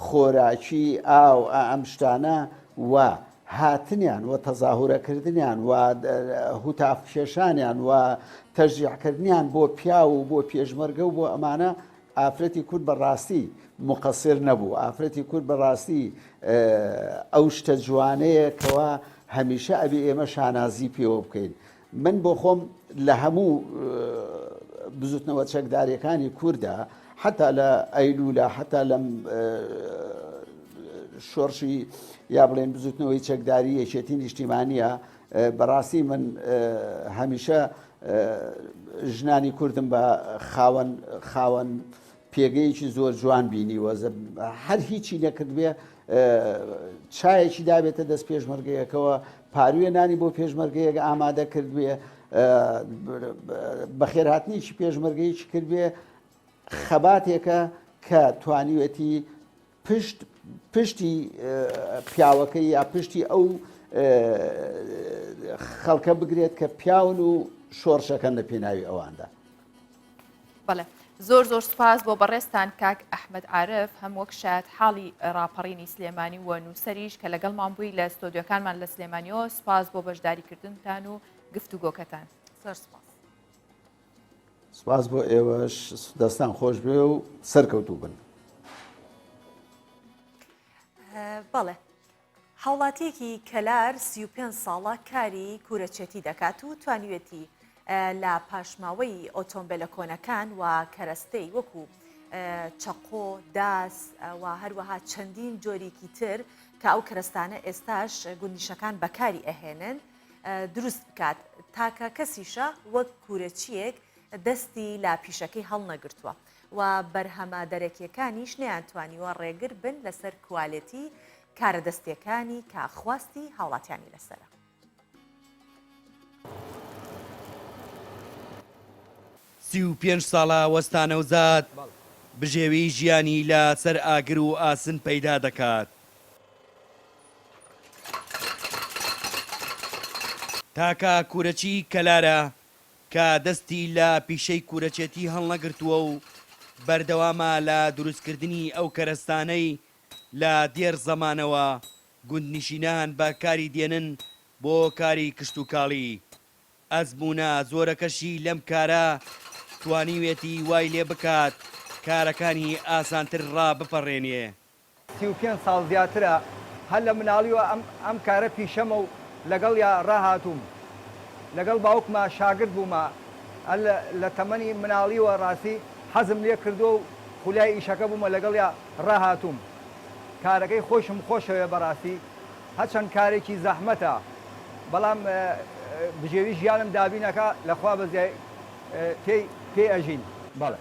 خۆراکی ئاو ئەم شتانە و هاتنیان و تەزاهورەکردنیان و هوتافکێشانیان و تەشجیعکردنیان بۆ پیاو و بۆ پێشمەرگە و بۆ ئەمانە ئافرەتی کورد بە ڕاستی مقەسر نەبوو ئافرەتی کورد بە ڕاستی ئەو شتە جوانەیە کەوا هەمیشە ئەبێ ئێمە شانازی پێوە بکەین من بۆ خۆم لە هەموو بزوتنەوە چەکداریەکانی کووردا حتا لە ئەیلولا حتا لەم شۆڕشی یا بڵێن بزوتنەوەی چەکداری یەکێتی نیشتیمانە بەڕاستی من هەمیشە ژنانی کوردم بە خاوەن خاوەن پێگەیەکی زۆر جوان بینیوە هەر هیچی نەکردبێ چایەکی دابێتە دەست پێشمەرگەیەکەوە پاروێ نانی بۆ پێشمەرگەیەک ئامادە کردبێ بەخێرهاتنێکی پێشمەرگەیەکی کردبێ خەباتێکە کە توانیوێتی پشت پشتی پیاوەکەی یا پشتی ئەو خەڵکە بگرێت کە پیاون و شۆڕشەکەن لە پێناوی ئەواندا. بەڵێ زۆر زۆر سوپاس بۆ بەڕێزتان کاک ئەحمەد عارف هەم وەک شایەت حاڵی ڕاپەڕینی سلێمانی و نووسەریش کە لەگەڵمان بووی لە ستۆدیۆکانمان لە سلێمانیەوە سوپاس بۆ بەشداریکردنتان و گفتوگۆکەتان. زۆر سوپاس. سپاس بۆ ئێوەش دەستان خۆش بێ و سەرکەوتوو بن. بەڵێ هاوڵاتییەکی کەلار 35 ساڵە کاری کورەچێتی دەکات و توانیوێتی لە پاشماوەی ئۆتۆمبێلە کۆنەکان و کەرەستەی وەکو چەقۆ، داس و هەروەها چەندین جۆریکی تر کە ئەو کەرەستانە ئێستاش گوندنیشەکان بەکاری ئەهێنن دروست بکات، تاکە کەسیشە وەک کورەچییەک دەستی لە پیشەکەی هەڵنەگرتووە و بەرهەمە دەرەکییەکانیش نەیانتوانیوە ڕێگر بن لەسەر کوالێتی کارە دەستییەکانی کە خواستی هاوڵاتیانی لەسەرە. 35 ساڵە وەستا نەوزاد بژێویی ژیانی لە سەر ئاگر و ئاسن پەیدا دەکات. تاکە کورەچی کەلارە کە دەستی لە پیشەی کورەچێتی هەڵنەگرتووە و بەردەوامە لە دروستکردنی ئەو کەرەستانەی لە دێر زەمانەوە گوندنشینان بە کاری دێنن بۆ کاری کشتوکاڵی، ئەزموونە زۆرەکەشی لەم کارە توانیوێتی وای لێ بکات کارەکانی ئاسانتر ڕابپەڕێنێ. 35 ساڵ زیاترە هەر لە مناڵیوە ئەم ئەم کارە پیشەمە و لەگەڵیا ڕاهاتووم لەگەڵ باوکما شاگرد بوومە هەر لە تەمەنی مناڵیوە ڕاستی حەزم لێ کردووە و خولیای ئیشەکە بوومە لەگەڵیا ڕاهاتووم کارەکەی خۆیشم خۆشەوێ بەڕاستی هەرچەند کارێکی زەحمەتە بەڵام بژێوی ژیانم دابین ئەکا لە خوا بەزیای پێی پێی ئەژین بەڵێ.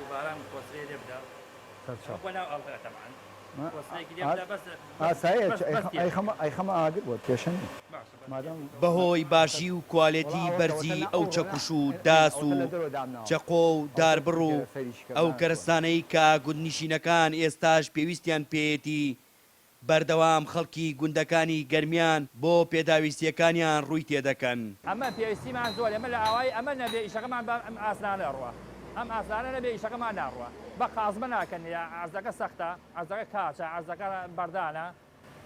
ئاساییە ئەیخەمە ئەیخەمە ئاگر بۆت کێشە نیە مادام. بەهۆی باشی و کوالێتی بەرزی ئەو چەکوش و داس و چەقۆ و داربڕ و ئەو کەرەستانەی کە گوندنشینەکان ئێستاش پێویستیان پێیەتی بەردەوام خەڵکی گوندەکانی گەرمیان بۆ پێداویستییەکانیان ڕووی تێدەکەن. ئەمە پێویستیمان زۆرە، ئێمە لە ئاوایی ئەمە نەبێ ئیشەکەمان بە ئەم ئاسنانە ئەڕوا، ئەم ئاسنانە نەبێ ئیشەکەمان ناڕوا، بە قازمە ناکەن، عەرزەکە سەختە، عەرزەکە کاچە، عەرزەکە بەردانە،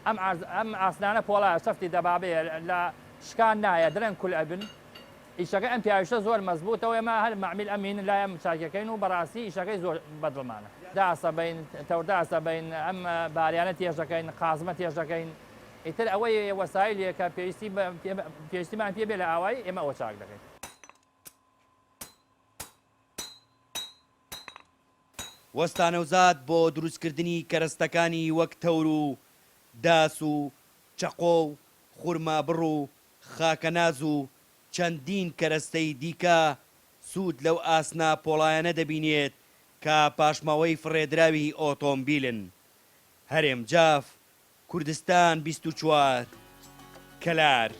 ئەم ئەم ئاسنانە پۆڵایە، شەفتی دەبابەیە، لە شکان نایە، درەنگ کول ئەبن، ئیشەکەی ئەم پیاویشە زۆر مەزبوتە و ئێمە هەر مەعمیل ئەمین لای ئەم چاکەکەین و بەڕاستی ئیشەکەی زۆر بەدڵمانە. داسە بەین، تەورداسە بەین، ئەم باریانە تێژەکەین، قازمە تێژەکەین، ئیتر ئەوەی وەسایلێ کە پێویستی پێویستیمان پێ بێ لە ئاوایی ئێمە ئەوە چاک دەکەین. وەستا نەوزاد بۆ دروستکردنی کەرەستەکانی وەک تەور و داس و چەقۆ و خورمابڕ و خاکەناز و چەندین کەرەستەی دیکە سوود لەو ئاسنە پۆڵایانە دەبینێت کە پاشماوەی فڕێدراوی ئۆتۆمبیلن. هەرێم جاف، کوردستان 24، کەلار.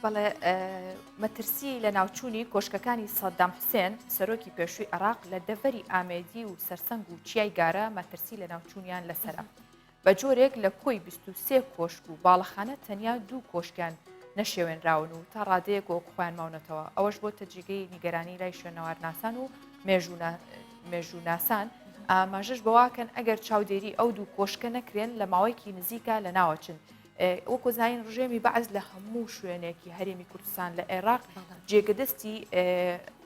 بەڵێ مەترسی لە ناوچوونی کۆشکەکانی سەدام حوسێن سەرۆکی پێشووی عێراق لە دەڤەری ئامێدی و سەرسەنگ و چیای گارە مەترسی لە ناوچوونیان لەسرە. بە جۆرێک لە کۆی 23 کۆشک و باڵەخانە تەنیا دوو کۆشکیان نەشێوێنراون و تا ڕادەیەک وەک خۆیان ماونەتەوە ئەوەش بۆتە جێگەی نیگەرانی لای شوێنەوارناسان و مێژووناسان ئاماژەش بەواکەن ئەگەر چاودێری ئەو دوو کۆشکە نەکرێن لە ماوەیەکی نزیکە لە ناوەچن وەکو زانین ڕژێمی بەعس لە هەموو شوێنێکی هەرێمی کوردستان لە عێراق جێگە دەستی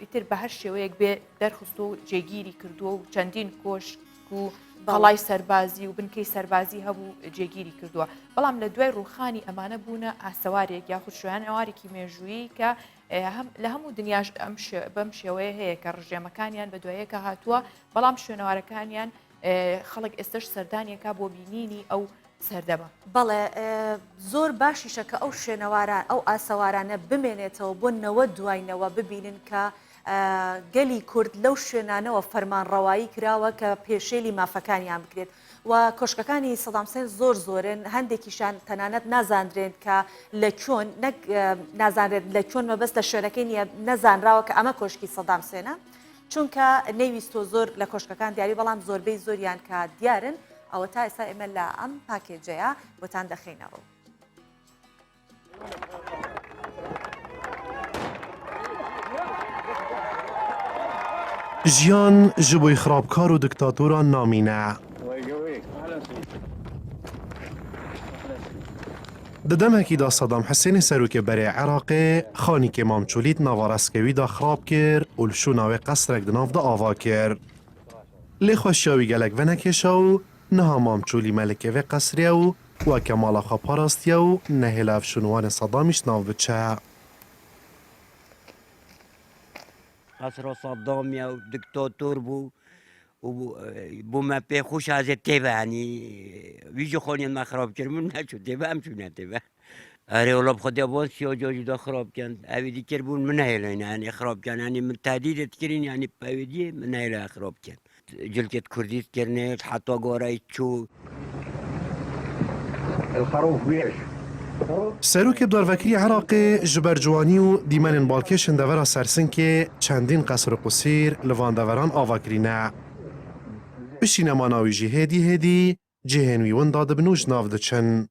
ئیتر بە هەر شێوەیەک بێ دەرخست و جێگیری کردووە و چەندین کۆشک و قەڵای سەربازی و بنکەی سەربازی هەبوو جێگیری کردووە بەڵام لە دوای ڕوخانی ئەمانە بوونە ئاسەوارێک یاخود شوێنەوارێکی مێژوویی کە لە هەموو دنیاش ئەم بەم شێوەیە هەیە کە ڕژێمەکانیان بە دوایەکە هاتووە بەڵام شوێنەوارەکانیان خەڵک ئێستش سەردانیەکە بۆ بینینی ئەو سەردەمە. بەڵێ زۆر باشیشە کە ئەو شوێنەواران ئەو ئاسەوارانە بمێنێتەوە بۆ نەوە دوای نەوە ببینن کە گەلی کورد لەو شوێنانەوە فەرمانڕەوایی کراوە کە پێشێلی مافەکانیان بکرێت و کۆشکەکانی سەدام حسێن زۆر زۆرن هەندێکیشان تەنانەت نازانرێن کە لە کوێن نەک نازانرێت لە کوێن مەبەست لە شوێنەکەی نییە نەزانراوە کە ئەمە کۆشکی سەدام حسێنە چونکە نەیویستوە زۆر لە کۆشکەکان دیاری بەڵام زۆربەی زۆریان کە دیارن ئەوە تا ئێستا ئێمە لە ئەم پاکێجەیە بۆتان دەخەینە ڕوو. ژیان ji bo xirabkar û diktatoran namîne. Di demekî de Sedam Hisênê serokê berê Iraqê xanîkê Mamçolî di nava reskewî de xirab kir û li şûna wê qesrek di nav de ava kir. Lê xweşiya wî gelek venekêşa û niha Mamçolî melikê vê qesrê ye û weke mala xwe parastiye û nehêla ev şûnwanê Sedamî ji nav biçe. Qesra Sedam ye û diktator bû û bo me pê xweş ez ê tê ve yanî wî jî xaniyên me xirab kir min neçû tê ve em çûne tê ve. Erê wala bi xwedê van siyaca jî da xirab kin evî dikir bûn min nehêlin yanî xirab kin yanî min tehdîd dikirin yanî evî diyê min nehêle xirab kin. Cilkê kurdî dikirinê heta goreyê çû. Serokê Darvekirî Iraqê ji ber ciwanî û dîmenên balkêşên devera Sersinkê çendîn qesr û qusîr li van deveran ava kirîne. Piştî nemana wî jî hêdî hêdî. cihên wî winda dibin û ji nav diçin.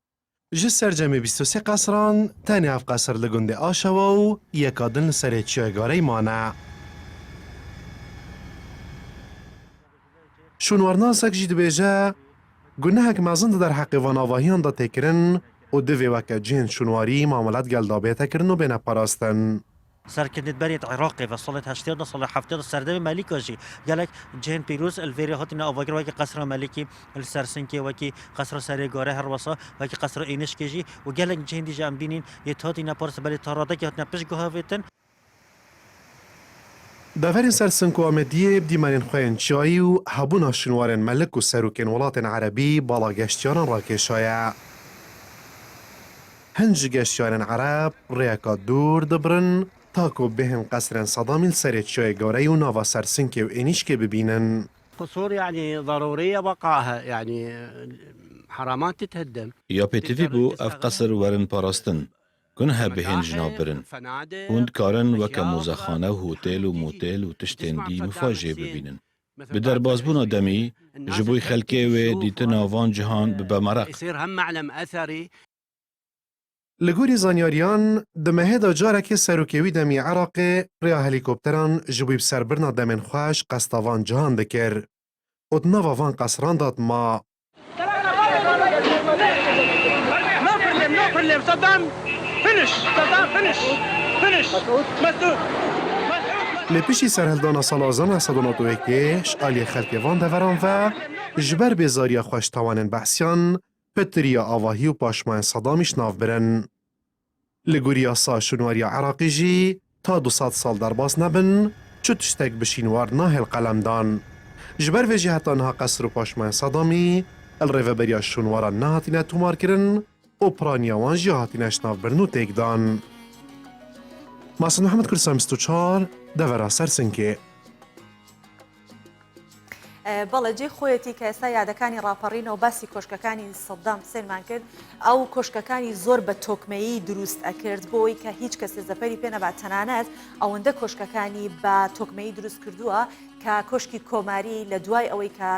Ji sercemê 23 qesran tenê ev qesr li gundê Aşewa û yeka din li serê Çiyayê Garey mane. Şûnwarnasek jî dibêje, Gunehek mezin di derheqê van avahiyan de tê kirin û divê weke cihên şûnwarî mamelet gel de bête kirin û bêne parastin. Serkêndetberiyê di Iraqê ve salên heştêyan de salên heftêyan de serdemê Melîka jî gelek cihên pîroz li vêrê hatine avakirin wekî Qesra Melîkî li Sersinkê wekî Qesra Serê Gare her wisa wekî Qesra Ênişkê jî û gelek cihên dî jî em bînîn yê ti hatine parastin belê ta radekê hatine piştguhavêtin. Deverên Sersink û Amediyê bi dîmenên xwe yên çiyayî û hebûna şûnwarên melik û serokên welatên erebî bala geştyaran rakêşaye. Hin ji geştyarên ereb rêyeka dûr dibirin ta ku bêhên qesrên Sedamî li serê çiyayê Goreyî û nava Sersinkê û Ênîşkê bibînin. Qusur yanî zarûrîye beqahe yanî heramat titehedem. Ya pêtivî bû ev qesr werin parastin, guneh bihên ji nav birin. Hûn dikarin weke muzexane û hotêl û motêl û tiştên dî mifa jê bibînin. Bi derbasbûna demî, ji bo xelkê wê dîtina van cihan bibe mereq. Li gorî zanyariyan, di mehê de carekê serokê wî demî Iraqê rêya helîkopteran ji bo bi serbirina demên xweş qesta van cihan dikir û di nava van qesran de dima. Lê piştî serhildana sala 1991 ê ji aliyê xelkê van deveran ve ji ber bêzariya xwe ji tawanên Be'siyan Pitiriya avahî û paşmayên Sedamî ji nav birin. Li gorî yasa şûnwariya Iraqî jî ta 200 sal derbas nebin çu tiştek bi şînwar nahêl qelemdan. Ji ber vê jî heta niha qesr û paşmayên Sedamî li rêveberiya şûnwaran nehatine tomarkirin û piraniya wan jî hatine ji nav birin û têkdan. Masud Mihemed Kurdistan 24, Devera Sersinkê. بەڵێ جێی خۆیەتی کە ئێستا یادەکانی ڕاپەڕینەوە باسی کۆشکەکانی سەدام حسێنمان کرد ئەو کۆشکەکانی زۆر بە تۆکمەیی دروست ئەکرد بۆی کە هیچ کەسێ زەفەری پێ نەبات تەنانەت ئەوەندە کۆشکەکانی بە تۆکمەیی دروست کردووە کە کۆشکی کۆماری لە دوای ئەوەی کە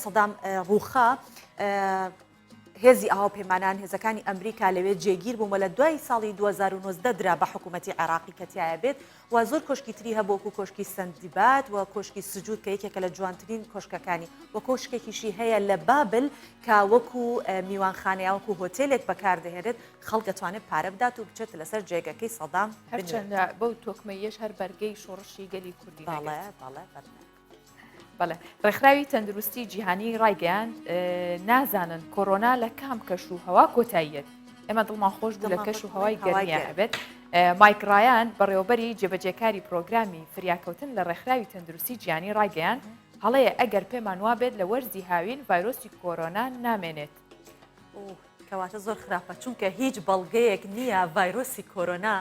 سەدام ڕووخا هێزی هاوپەیمانان هێزەکانی ئەمریکا لەوێ جێگیر بوون و لە دوای ساڵی 2019 درا بە حکوومەتی عێراقی کە تیایا بێت و زۆر کۆشکی تری هەبوو وەکو کۆشکی سەندیباد و کۆشکی سجود کە یەکێکە لە جوانترین کۆشکەکانی و کۆشکێکیشی هەیە لە بابل کە وەکو میوانخانە یا وەکو هۆتێلێک بەکاردەهێنرێت خەڵک دەتوانێت پارە بدات و بچێت لەسەر جێگەکەی سەدام بنوێت. هەرچەندە بەو تۆکمەییەش هەر بەرگەی شۆڕشی گەلی کوردی نەگرت. بەڵێ بەڵێ بەڵێ. بەڵێ ڕێکخراوی تەندروستی جیهانی ڕایگەیاند نازانن کۆرۆنا لە کام کەش و هەوا کۆتاییەت ئێمە دڵمان خۆش بوو لە کەش و هەوای گەرمیان ئەبێت مایک ڕایان بەڕێوەبەری جێبەجێکاری پرۆگرامی فریاکەوتن لە ڕێکخراوی تەندروستی جیهانی ڕایگەیاند هەڵەیە ئەگەر پێمان وابێت لە وەرزی هاوین ڤایرۆسی کۆرۆنا نامێنێت. کەواتە زۆر خراپە چونکە هیچ بەڵگەیەک نییە ڤایرۆسی کۆرۆنا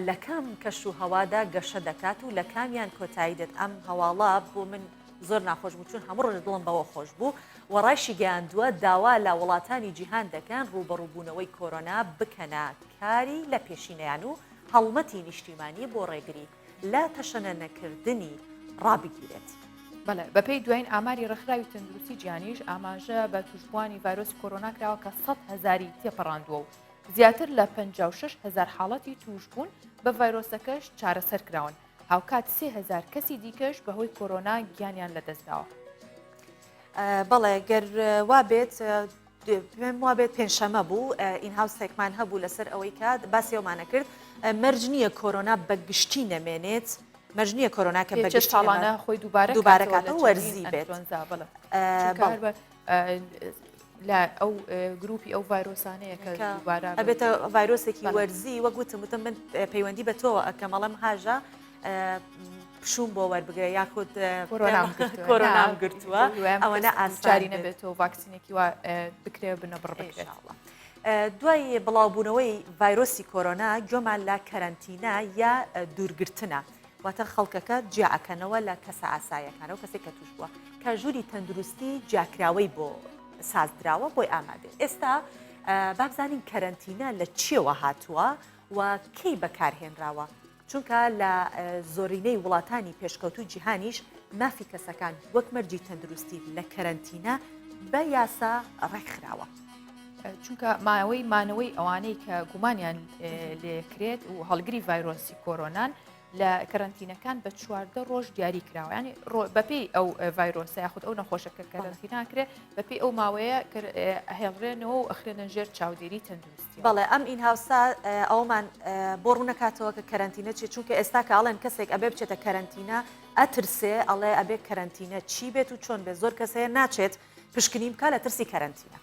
لە کام کەش و هەوادا گەشە دەکات و لە کامیان کۆتایی دێت ئەم هەواڵە بۆ من زۆر ناخۆش بوو چون هەموو ڕۆژ دڵم بەوە خۆش بوو و ڕایشی گەیاندووە داوا لە وڵاتانی جیهان دەکەن ڕووبەڕووبوونەوەی کۆرۆنا بکەنە کاری لە پێشینەیان و هەڵمەتی نیشتیمانی بۆ ڕێگری لە تەشەنە نەکردنی ڕابگیرێت. بەڵێ، بەپێی دوایین ئاماری ڕێکخراوی تەندروستی جیهانیش ئاماژە بە تووشبووانی ڤایرۆسی کۆرۆنا کراوە کە 100 هەزاری تێپەڕاندووە و زیاتر لە 56 هەزار حاڵەتی تووشبوون بە ڤایرۆسەکەش چارەسەر کراون، هاوکات 3000 کەسی دیکەش بەهۆی کۆرۆنا گیانیان لەدەستداوە. بەڵێ گەر وابێت پێم وابێت پێنجشەمە بوو ئینهاوسێکمان هەبوو لەسەر ئەوەی کە باسی ئەومانە کرد مەرج نییە کۆرۆنا بە گشتی نەمێنێت مەرج نییە کۆرۆنا کە بە گشتی ساڵانە خۆی دووبارە دووبارە کاتەوە وەرزی بێت لە ئەو گروپی ئەو ڤایرۆسانەیە کە دووبارە ئەبێتە ڤایرۆسێکی وەرزی وەک وتم وتم من پەیوەندی بە تۆوە ئەکەم ئەڵێم هاژە پشوم بۆ وەربگرە یاخود کۆرۆنام گرتووە ئەوەنە ئاساری نەبێتەوە ڤاکسینێکی وا بکرێ بنەبڕ بکرێت. دوای بڵاوبوونەوەی ڤایرۆسی کۆرۆنا گوێمان لە کەرەنتینە یا دوورگرتنە واتە خەڵکەکە جیاکەنەوە لە کەسە ئاسایەکانەوە کەسێک کە توش بووە کە ژووری تەندروستی جیاکراوەی بۆ سازدراوە بۆی ئامادە ئێستا بابزانین کەرەنتینە لە چیەوە هاتووە و کەی بەکارهێنراوە؟ چونکە لە زۆرینەی وڵاتانی پێشکەوتووی جیهانیش مافی کەسەکان وەک مەرجی تەندروستی لە کەرەنتینە بە یاسا ڕێکخراوە. چونکە ماوەی مانەوەی ئەوانەی کە گومانیان لێکرێت و هەڵگری ڤایرۆسی کۆرۆنان لە کەرەنتینەکان بە 14 ڕۆژ دیاری کراوە ینی بەپێی ئەو ڤایرۆسە یاخود ئەو نەخۆشەکە کەرەنتینا کرێ بەپێی ئەو ماوەیە هێڵرێنەوە و ئەخرێنە ژێر چاودێری تەندروستی. بەڵێ ئەم ئین هاوسا ئەومان بۆ ڕوونەکاتەوە کە کەرەنتینە چیە چونکە ئێستا کە ئەڵێن کەسێک ئەبێ بچێتە کەرەنتینە ئەترسێ ئەڵێ ئەبێ کەرەنتینە چی بێت و چۆن بێت زۆر کەس هەیە ناچێت پشکنین بکا لە ترسی کەرەنتینە.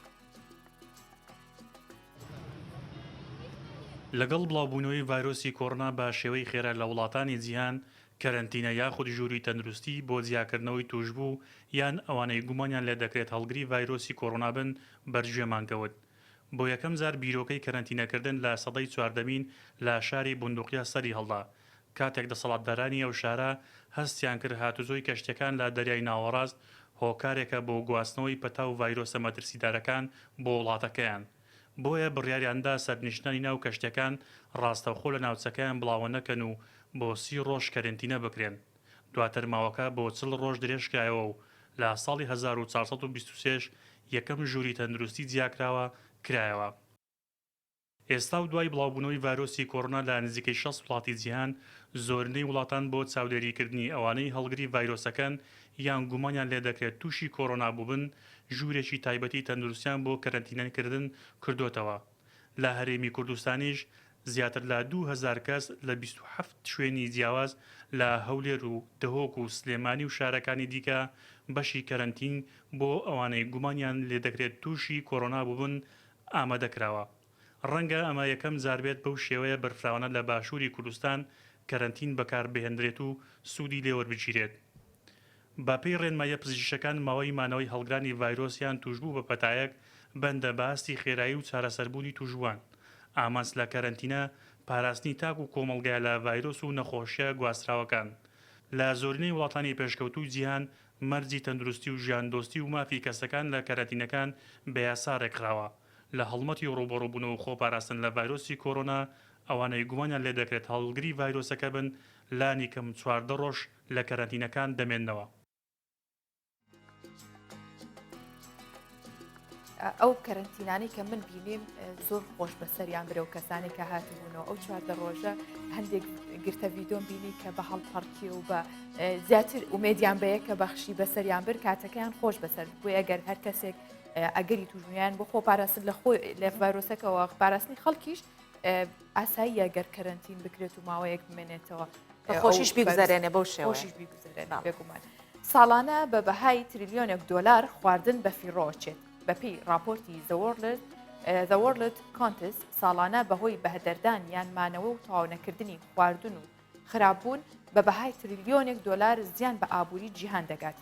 لەگەڵ بڵاوبوونەوەی ڤایرۆسی کۆرۆنا بە شێوەی خێرا لە وڵاتانی جیهان، کەرەنتینە یاخود ژووری تەندروستی بۆ جیاکردنەوەی تووشبوو یان ئەوانەی گومانیان لێدەکرێت هەڵگری ڤایرۆسی کۆرۆنا بن بەرگوێمان کەوت. بۆ یەکەم جار بیرۆکەی کەرەنتینەکردن لە سەدەی چواردەمین لە شاری بوندوقیە سەری هەڵدا، کاتێک دەسەڵاتدارانی ئەو شارە هەستیان کرد هاتوچۆی کەشتیەکان لە دەریای ناوەڕاست هۆکارێکە بۆ گواستنەوەی پەتا و ڤایرۆسە مەترسیدارەکان بۆ وڵاتەکەیان، بۆیە بڕیاریاندا سەرنیشتنانی ناو کەشتیەکان ڕاستەوخۆ لە ناوچەکەیان بڵاوە نەکەن و بۆ 30 ڕۆژ کەرەنتینە بکرێن. دواتر ماوەکە بۆ 40 ڕۆژ درێژکرایەوە و لە ساڵی 1423 یەکەم ژووری تەندروستی جیاکراوە کرایەوە. ئێستا و دوای بڵاوبوونەوەی ڤایرۆسی کۆرۆنا لە نزیکەی 60 وڵاتی جیهان، زۆرینەی وڵاتان بۆ چاودێریکردنی ئەوانەی هەڵگری ڤایرۆسەکەن یان گومانیان لێدەکرێت تووشی کۆرۆنا بووبن، ژوورێکی تایبەتی تەندروستیان بۆ کەرەنتینەکردن کردۆتەوە. لە هەرێمی کوردستانیش زیاتر لە 2000 کەس لە 27 شوێنی جیاواز لە هەولێر و دهۆک و سلێمانی و شارەکانی دیکە بەشی کەرەنتین بۆ ئەوانەی گومانیان لێدەکرێت تووشی کۆرۆنا بووبن ئامادە کراوە. ڕەنگە ئەمە یەکەم جار بێت بەو شێوەیە بەرفراوانە لە باشووری کوردستان کەرەنتین بەکار بهێندرێت و سوودی لێ وەربگیرێت. بە پێی ڕێنماییە پزیشکییەکان ماوەی مانەوەی هەڵگرانی ڤایرۆس یان تووشبوو بە پەتایەک بەندە بە ئاستی خێرایی و چارەسەربوونی تووشبووان. ئامانج لە کەرەنتینە پاراستنی تاک و کۆمەڵگایە لە ڤایرۆس و نەخۆشییە گواستراوەکان. لە زۆرینەی وڵاتانی پێشکەوتووی جیهان مەرجی تەندروستی و ژیاندۆستی و مافی کەسەکان لە کەرەنتینەکان بە یاسا رێکخراوە. لە هەڵمەتی رووبەڕووبوونەوە و خۆپاراستن لە ڤایرۆسی کۆرۆنا، ئەوانەی گومانیان لێدەکرێت هەڵگری ڤایرۆسەکە بن، لانیکەم 14 رۆژ لە کەرەنتینەکان دەمێننەوە. ئەو کەرەنتینانەی کە من بینیم زۆر خۆش بەسەریان برە و کەسانێک کە هاتبوونەوە ئەو چواردە ڕۆژە هەندێک گرتە ڤیدۆم بینی کە بە هەڵپەڕکی و بە زیاتر ئومێدیان بەیە کە بەخشی بەسەریان بر کاتەکەیان خۆش بەسەر بۆیە ئەگەر هەر کەسێک ئەگەری توشبوونیان بۆ خۆ پاراستن لە خۆی لە ڤایرۆسەکەەوە پاراستنی خەڵکیش ئاساییە گەر کەرەنتین بکرێت و ماوەیەک بمێنێتەوە خۆشیش بیگوزارێنێ بەو شێوەشیش بیگوزارێنێ بێگومان. ساڵانە بە بەهای تریلیۆنێک دۆلار خواردن بەفیڕۆ ئەچێت. بەپێی ڕاپۆرتی The World The World Counts ساڵانە بەهۆی بەهەدەردان یان مانەوە و تەواونەکردنی خواردن و خراپبوون بە بەهای تریلیۆنێک دۆلار زیان بە ئابووری جیهان دەگات.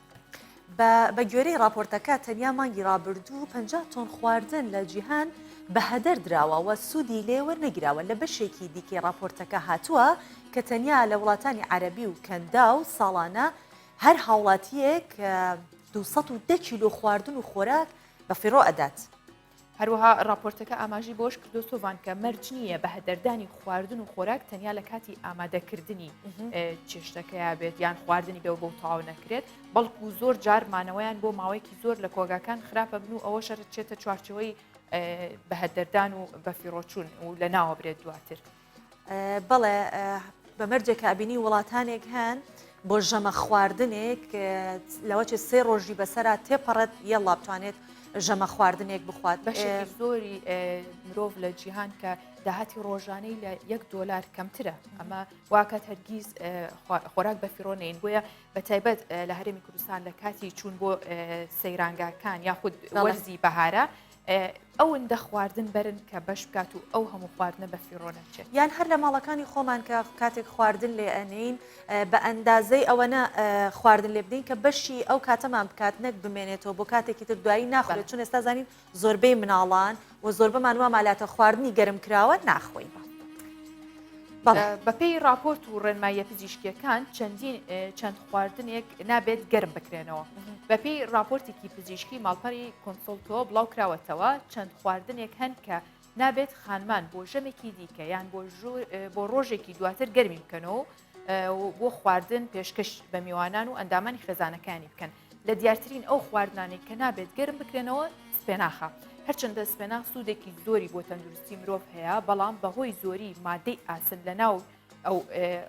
بە گوێرەی ڕاپۆرتەکە تەنیا مانگی ڕابردوو 50 تۆن خواردن لە جیهان بە هەدەر دراوە و سوودی لێ وەرنەگیراوە. لە بەشێکی دیکەی ڕاپۆرتەکە هاتووە کە تەنیا لە وڵاتانی عەرەبی و کەنداو ساڵانە هەر هاوڵاتییەک 210 کیلۆ خواردن و خۆراک بە فیڕۆ ئەدات. هەروەها ڕاپۆرتەکە ئاماژەی بەوەش کردووە سۆڤان کە مەرج نییە بەهەدەردانی خواردن و خۆراک تەنیا لە کاتی ئامادەکردنی چێشتەکەیا بێت یان خواردنی بێ بۆ تەواو نەکرێت بەڵکو زۆر جار مانەوەیان بۆ ماوەیەکی زۆر لە کۆگاکان خراپە بن و ئەوە شەرت چێتە چوارچەوەی بەهەدەردان و بەفیڕۆچوون و لە ناوە برێت دواتر. بەڵێ بە مەرجێک کە ئەبینی وڵاتانێک هەن بۆ ژەمە خواردنێک لەوەچێ سێ ڕۆژی بەسەرا تێپەڕێت یەڵا بتوانێت ژەمە خواردنێک بخوات. بەشێکی زۆری مرۆڤ لە جیهان کە داهاتی ڕۆژانەی لە یەک دۆلار کەمترە ئەمە واکات هەرگیز خۆراک بە فیڕۆ نین بۆیە بە تایبەت لە هەرێمی کوردستان لە کاتی چوون بۆ سەیرانگاکان یاخود وەرزی بەهارە ئەوەندە خواردن بەرن کە بەش بکات و ئەو هەموو خواردنە بە فیڕۆ نەچێت. یان هەر لە ماڵەکانی خۆمان کە کاتێک خواردن لێ ئەنێین بە ئەندازەی ئەوەنە خواردن لێ بدەین کە بەشی ئەو کاتەمان بکات نەک بمێنێتەوە بۆ کاتێکی تر دوایی ناخورێت چون ئێستا زانین زۆربەی مناڵان و زۆربەمان وا مالاتە خواردنی گەرم کراوە ناخۆین. بەپێی ڕاپۆرت و ڕێنماییە پزیشکیەکان چەندین چەند خواردنێک نابێت گەرم بکرێنەوە. بەپێی ڕاپۆرتێکی پزیشکی ماڵپەری کۆنسڵتۆ بڵاو کراوەتەوە چەند خواردنێک هەن کە. نابێت خانمان بۆ ژەمێکی دیکە یان بۆ ڕۆژێکی دواتر گەرمی بکەنەوە و بۆ خواردن پێشکەش بە میوانان و ئەندامانی خێزانەکانی بکەن. لە دیارترین ئەو خواردنانەی کە نابێت گەرم بکرێنەوە سپێناخە. هەرچەندە سپێناخ سوودێکی زۆری بۆ تەندروستی مرۆڤ هەیە، بەڵام بەهۆی زۆری مادەی ئاسن لەناو ئەو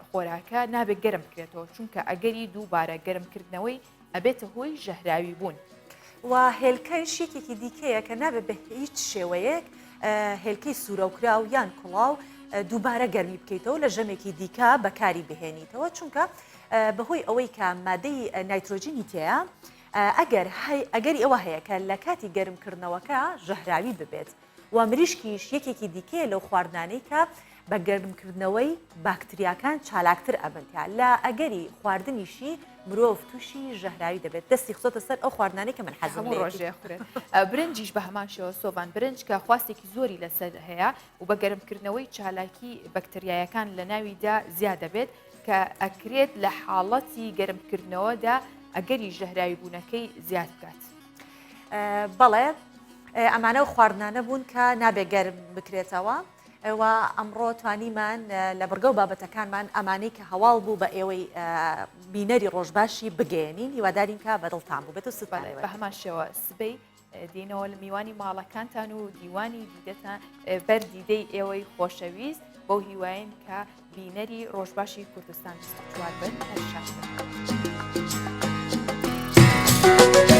خۆراکە نابێت گەرم بکرێتەوە، چونکە ئەگەری دووبارە گەرمکردنەوەی ئەبێتە هۆی ژەهراوی بوون. و هێلکەش یەکێکی دیکەیە کە نابێت بە هیچ شێوەیەک هێلکەی سوورەوکراو یان کوڵاو دووبارە گەرمی بکەیتەوە لە ژەمێکی دیکە بەکاری بهێنیتەوە چونکە بەهۆی ئەوەی کە مادەی نایترۆجینی تێیە ئەگەر ئەگەری ئەوە هەیە کە لە کاتی گەرمکردنەوەکە ژەهراوی ببێت و مریشکیش یەکێکی دیکەیە لەو خواردنانەی کە بە گەرمکردنەوەی باکتریاکان چالاکتر ئەبن تیا لە ئەگەری خواردنیشی مرۆڤ تووشی ژەهراوی دەبێت دەستی خستۆتە سەر ئەو خواردنانەی کە من حەزم هەموو ڕۆژێ خورێت برنجیش بە هەمان شێوە سۆڤان برنج کە خواستێکی زۆری لەسەر هەیە و بە گەرمکردنەوەی چالاکی بەکتریایەکان لە ناویدا زیاد دەبێت کە ئەکرێت لە حاڵەتی گەرمکردنەوەدا ئەگەری ژەهراوی بوونەکەی زیاد بکات. بەڵێ ئەمانە و خواردنانە بوون کە نابێ گەرم بکرێتەوە و ئەمڕۆ توانیمان لە بڕگە و بابەتەکانمان ئەمانەی کە هەواڵ بوو بە ئێوەی بینەری ڕۆژباشی بگەێنین هیوادارین کە بەدڵتان بوو بێت و سوودمان بە هەمان شێوە سبەی دێنەوە لە میوانی ماڵەکانتان و دیوانی دیدەتان بەر دیدەی ئێوەی خۆشەویست بەو هیواین کە بینەری ڕۆژباشی کوردستان 24 بن هەر شاد بن.